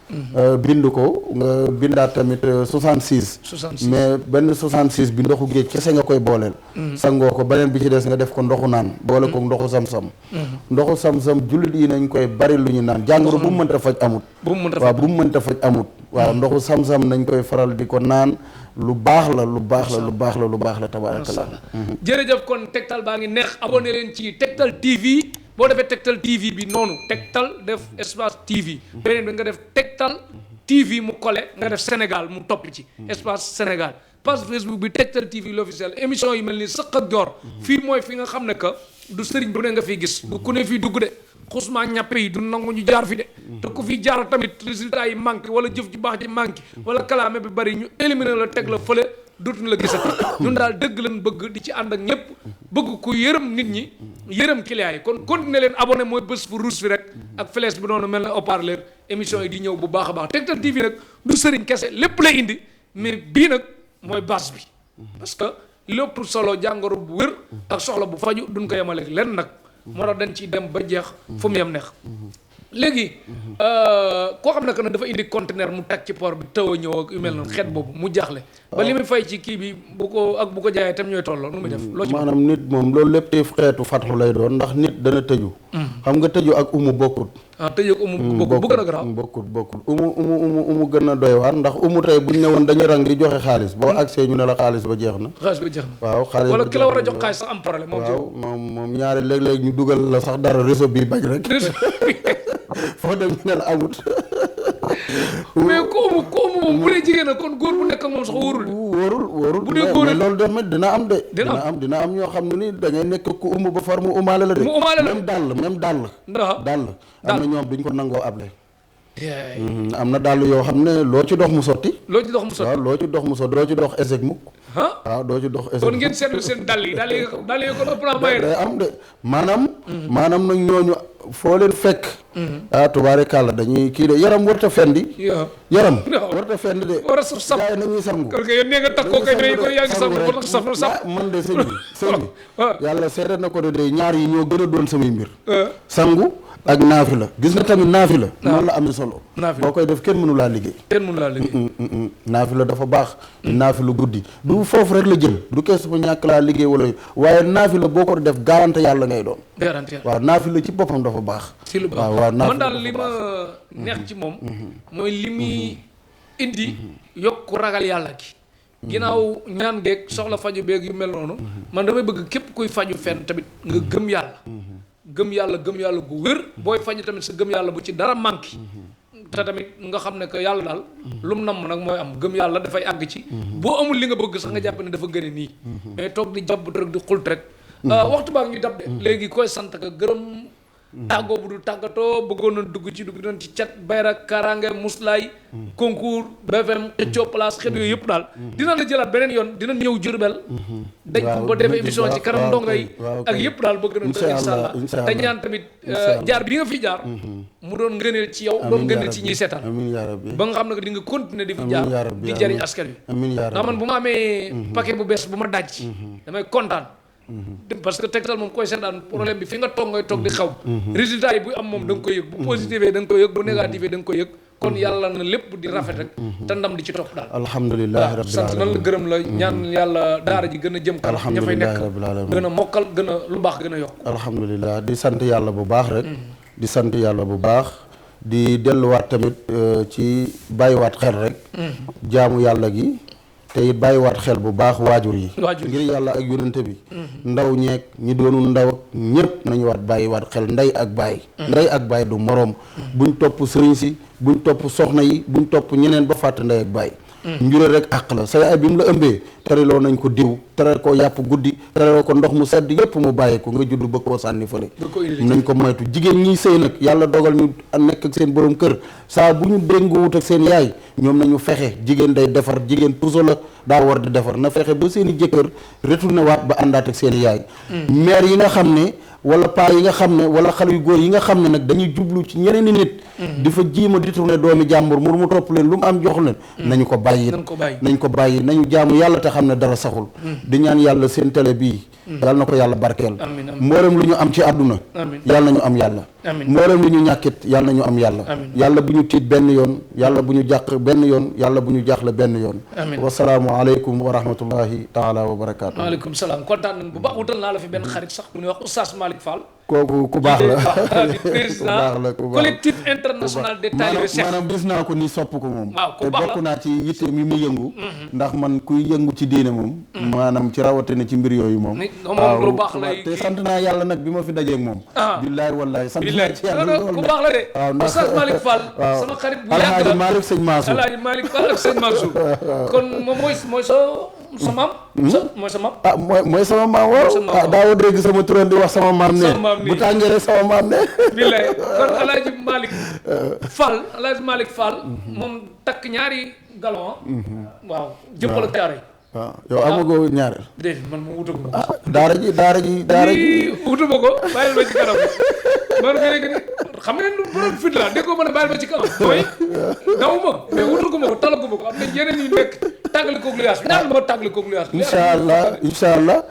bind ko nga bindaat tamit 66 mais benn 66 bi ndoxu géej kese nga koy booleel sangoo ko beneen bi ci des nga def ko ndoxu naan boole ko ndoxu sam-sam ndoxu sam-sam jullit yi nañ koy bari lu ñu naan jàngoro bu mu mënta faj amut waaw bu mu mënta faj amut waaw ndoxu sam-sam nañ koy faral di ko naan lu baax la tabaarakallah jërëjëf kon Tektal baa ngi neex abonné leen ci Tektal TV boo defee Tektal TV bi noonu Tektal def espace TV beneen bi nga def Tektal TV mu collé nga def Sénégal mu topp ci espace Sénégal page Facebook bi Tektal TV l'officiel émission yi mel ni sëq ak joor fii mooy fi nga xam ne que du sëriñ bu ne nga fiy gis du ku ne fii dugg de xusmaa ñàppe yi du nangu ñu jaar fi de te ku fi jaar tamit résultat yi manqué wala jëf ju baax ji manqué wala kalaame bi bari ñu éliminer la teg la fële dootuñu la gisati ñun daal dëgg leen bëgg di ci ànd ak ñëpp bëgg ku yërëm nit ñi yërëm client yi kon continuer leen abonné mooy bés fu rouge fi rek ak flèche bi noonu mel na haut-parleur émission yi di ñëw bu baax a baax Tektal TV nag du sëriñ kese lépp lay indi mais bii nag mooy base bi parce que lépp solo jàngoro bu wér ak soxla bu faju duñ ko yemaleeg lenn nag moo tax dañ ciy dem ba jeex fu mu yem neex léegi koo xam ne que nag dafa indi conteneur mu teg ci port bi taw a ñëw ak yu mel noonu xeet boobu mu jaaxle ba li muy fay ci kii bi bu ko jaayee tam ñooy tolloo nu muy def loo ci maanaam nit moom loolu lépp te xeetu fatxu lay doon ndax nit dana tëju xam nga tëju ak umu bokkut tëju ak umu bokkut bu gën a garaaw bokkut umu gën a doy waar ndax umu tey buñ ne woon dañuy rang di joxe xaalis boo accès ñu ne la xaalis ba jeex na waaw xaalis wala ki la war a jox xaalis sax am problème waaw moom ñaari léeg-léeg ñu dugal la sax dara réseau bi bañ rek foo dem ñu ne la amut mais ko umu moom bu dee jigéen a kon góor bu nekk ak moom sax wóorul bu dee góor mais loolu tamit dina am de dina am ñoo xam ne ni da ngay nekk ku umu ba far mu umaale la de même dàll am na ñoom duñ ko nangoo able am na dàll yoo xam ne loo ci dox mu sotti waaw loo ci dox mu sotti doo ci dox échec mukk waaw doo ci dox échec kon ngeen seetlu seen dàll yi ko ëpp naa may day am de maanaam nag ñooñu foo leen fekk tubaarikàlla dañuy kii de yaram warta fendi yaram warta fendi de war a saf gaay nañuy sangu kon yéen nee nga takkoo kay dañu ko yaa ngi sangu war na saf man de sëñ bi yàlla seede na ko de ñaar yi ñoo gën a doon samay mbir sangu ak naafi la gis nga tamit naafi la noonu la amee solo boo koy def kenn mënu laa liggéey naafi la dafa baax naafi lu guddi du foofu rek la jëm du kees ba ñàkk laa liggéey wala waaye naafi la boo ko def garanti yàlla ngay doon waaw naafi la ci boppam dafa baax ci lu baax waaw man daal li ma neex ci moom mooy li muy indi yokku ragal yàlla gi ginnaaw ñaan geeg soxla faju beeg yu mel noonu man damay bëgg képp kuy faju fenn tamit nga gëm yàlla gu wér booy faju tamit sa gëm yàlla bu ci dara manqué te tamit nga xam ne que yàlla daal lu mu namm nag mooy am gëm yàlla dafay àgg ci boo amul li nga bëgg sax nga jàpp ne dafa gën a nii mais toog di jàpp rek di xult rek waxtu baa ngi dab de léegi koy sant ka gërëm tàggoo bu dul tàggatoo bëggoon na dugg doon ci cat bayra kaaraange muslaay concours BFM xëccoo place xet yooyu yëpp daal dina la jëlaat beneen yoon dina ñëw Jurbel dañ ko ba defee émission ci kanam ndongo yi ak yëpp daal bëgg na ko insha Allah te ñaan tamit jaar bi nga fi jaar mu doon ngëneel ci yow doon ngëneel ci ñuy seetaan ba nga xam ne di nga continuer di fi jaar di jariñ askan wi ndax man bu ma amee paquet bu bees bu ma daj damay kontaan parce que Tektal moom koy seetaan problème bi fi nga toog ngay toog di xaw résultat yi bu am moom da nga koy yëg bu positif da nga koy yëg bu négatif da nga koy yëg kon yàlla na lépp di rafet rek te ndam di ci topp daal alhamdulilah rabbil sant nan la gërëm la ñaan yàlla daara ji gën a jëm kanam ña fay nekk gën a mokkal gën a lu baax gën a yokk alhamdulilah di sant yàlla bu baax rek di sant yàlla bu baax di delluwaat tamit ci bàyyiwaat xel rek jaamu yàlla gi te it bàyyiwaat xel bu baax waajur yi ngir yàlla ak yonente bi ndaw ñeeg ñi doonul ndaw ak ñëpp nañu waat bàyyiwaat xel ndey ak baay du moroom buñ topp sëriñ si buñ topp soxna yi buñ topp ñeneen ba fàtte ndey ak baay njure rek àq la sa yaay bi mu la ëmbee tereloo nañ ko diw tere ko yàpp guddi tereloo ko ndox mu sedd yépp mu bàyyi ko nga judd ba koo sànni fële nañ ko moytu jigéen ñiy sëy nag yàlla dogal ñu nekk ak seen borom kër saa bu ñu déngoowut ak seen yaay ñoom nañu fexe jigéen day defar jigéen puso la daa war di defar na fexe ba seen i jëkkër retourné waat ba àndaat ak seen i yaay mère yi nga xam ne wala paa yi nga xam ne wala xale yu góor yi nga xam ne nag dañuy jublu ci ñeneen i nit di fa jiima détourné doomi jàmbur mu topp leen lu mu am jox leen nañu ko bàyyi nañu jaamu yàlla te xam ne dara saxul di ñaan yàlla seen télé bii yàlla na ko yàlla barkeel mboolem lu ñu am ci àdduna yàlla nañu am yàlla mboolem lu ñu ñàkkit yàlla nañu am yàlla yàlla bu ñu tiit benn yoon yàlla bu ñu jàq benn yoon yàlla bu ñu jaaxle benn yoon wasalaamu aleykum wa rahmatullahi taala wa barakaatu waaleykum salaam kontaan nañ bu baax wutal naa la fi benn xarit sax bu ñuy wax Oustaz Malick Fall kooku ku baax la di président collectif international des talibé Cheikh maanaam gis naa ko ni sopp ko moom te waaw bokk naa ci yitte mi mu yëngu ndax man kuy yëngu ci diine moom maanaam ci rawatina ci mbir yooyu moom moom lu baax lay te sant naa yàlla nag bi ma fi dajeeg moom billaay wallaay sant naa ci yàlla lool ku baax la de waaw ndax Oustaz Malick Fall sama xarit bu yàgg la Malick sëñ Mansour Alaaji Malick Fall ak sëñ Mansour kon moom mooy sa maam mooy sa maam mooy sama maam waaw daaw dégg sama turan di wax sama maam ne bu tàngee rek sama maam ne billaay kon Alaaji Malick Fall moom takk ñaari galon waaw jëppal ak caaro yi waaw yow amagoo ñaareel déedéet man moom wutaguma ko daara ji wutuma ko bàyyil ma ci kanam man fi nekk ni xam nga ne borom fit la dégg ko mën a bàyyil ma ci kanam mooy dawuma mais wutaguma ko talaguma ko am na yeneen yu nekk tàggali koog luyaas bi ñaan ma tàggali koog luyaas bi. incha allah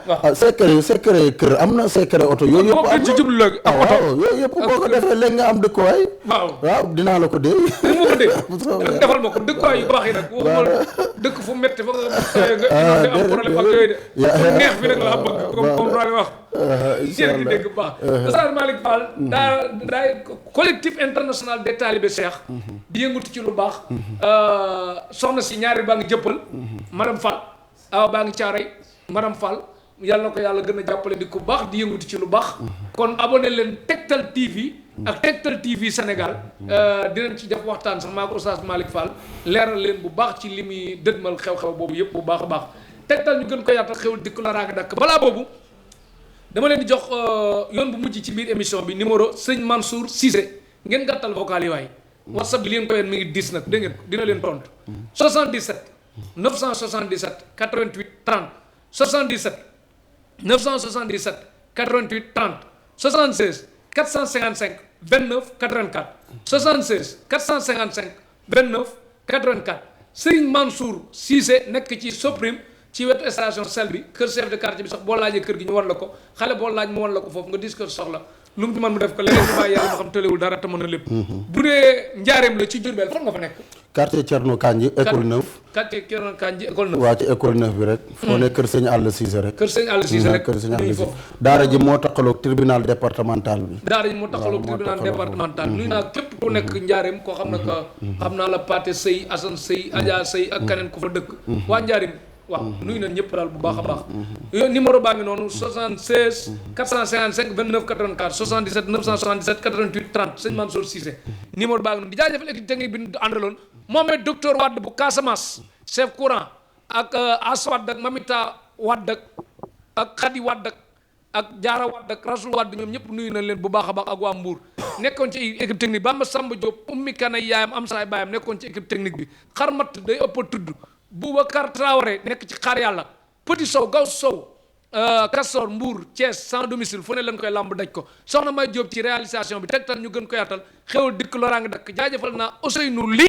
secret kër am na secret oto yooyu yëpp am ci jublu léegi ak oto yooyu yëpp boo ko defee léegi nga am dëkkuwaay. waaw dinaa la ko dee. ni ma ko dee defal ma ko dëkkuwaay yu baax yi nag waxuma dëkk fu métti fa nga am problème ak yooyu de fu neex fi nag la bëgg comme Rami wax seet di dégg baax Oustaz Malick Fall daa collectif international des talibé Cheikh di yëngatu ci lu baax soxna si ñaari baa ngi jëppal madame Fall awa baa ngi caaray madame Fall yàlla na ko yàlla gën a jàppale di ko baax di yëngatu ci lu baax kon abonné leen Tektal TV ak Tektal TV Sénégal dinañ ci def waxtaan sax maa ko Oustaz Malick Fall leeral leen bu baax ci li muy dëdmal xew-xew boobu yëpp bu baax a baax Tektal ñu gën ko yaatal xewul dikk la raanga dakk balaa boobu dama leen di jox yoon bu mujj ci biir émission bi numéro sëñ Mansour Cissé ngeen gàttal vocal yi waay WhatsApp bi leen ko yeen mi ngi 10 nag dégg ngeen dina leen tontu 77 977 88 30 77 977 88 30 76 455 29 84 76 455 29 84 Serigne Mansour Cissé nekk ci Soprim ci wetu station sel bi kër chef de quartier bi sax boo laajee kër gi ñu wan la ko xale boo laaj mu wan la ko foofu nga dis ko soxla lu mu ci mën mu def ko leneen ñu bàyyi yàlla moo xam tëlewul dara te mën na lépp bu dee njaareem la ci Diourbel fan nga fa nekk quartier Thierno Kandji école 9 quartier Thierno Kandji école 9 waa ci école 9 bi rek foo ne kër sëñ Alla Cissé rek kër sëñ Alla Cissé rek kër sëñ Alla Cissé daara ji moo taxaloog tribunal départemental bi daara ji moo taxaloog tribunal départemental nuyu naa képp ku nekk njaareem koo xam ne que xam naa la Pathé Sey Assane Sey Adja Sey ak keneen ku fa dëkk waa njaareem waaw nuyu nañ ñëpp daal bu baax a baax yooyu numéro baa ngi noonu 76 455 29 84 77 977 88 30 sëñ Mansour Cissé numéro baa ngi noonu di jaajëfal équipe technique bi ñu àndaloon Mohamed docteur Wade bu Casamance chef courant ak As Wade ak Mamita Wade ak Khady Wade ak Diarra Wade ak Rasoul Wade ñoom ñëpp nuyu nañ leen bu baax a baax ak waa Mbour nekkoon ci équipe technique Bamba Samba Diop ummi kanay yaayam am saay baayam nekkoon ci équipe technique bi xarmat day ëpp a tudd Boubacar Traoré nekk ci xaar yàlla Petit Sow Gaw Sow Castor Mbour Thiès sans domicile fu ne leen koy lamb daj ko soxna May Diop ci réalisation bi Tektal ñu gën ko yaatal xewal dikk loraa nga dakk jaajëfal naa Ousseynou Ly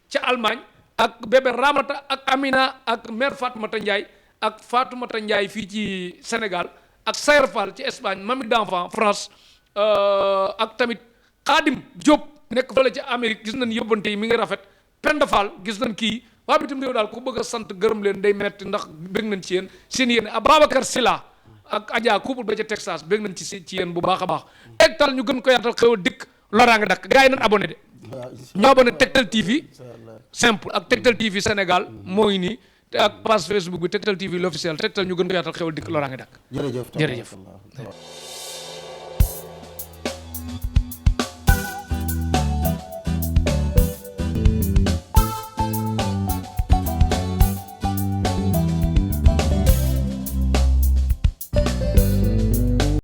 ca Allemagne ak bébé Ramata ak Amina ak mère Fatoumata Ndiaye ak Fatoumata Ndiaye fii ci Sénégal ak Sayer Fall ci Espagne mami d'enfant France ak tamit Khadim Diop nekk fële ci Amérique gis nañ yóbbante yi mi ngi rafet Penda Fall gis nañ kii waa bitim réew daal ku bëgg a sant gërëm leen day metti ndax bëgg nañ ci yéen seen yéen Ababacar Silla ak Adja couple ba ca Texas bëgg nañ ci yéen bu baax a baax Tektal ñu gën ko yaatal xew a dikk loraa nga dakk gars yi nañ abonné de ñoo abonné Tektal TV simple ak Tektal TV Sénégal moo ngi nii te ak page Facebook bi Tektal TV l'officiel Tektal ñu gën ko yaatal xew a dikk loraa nga dakk jërëjëf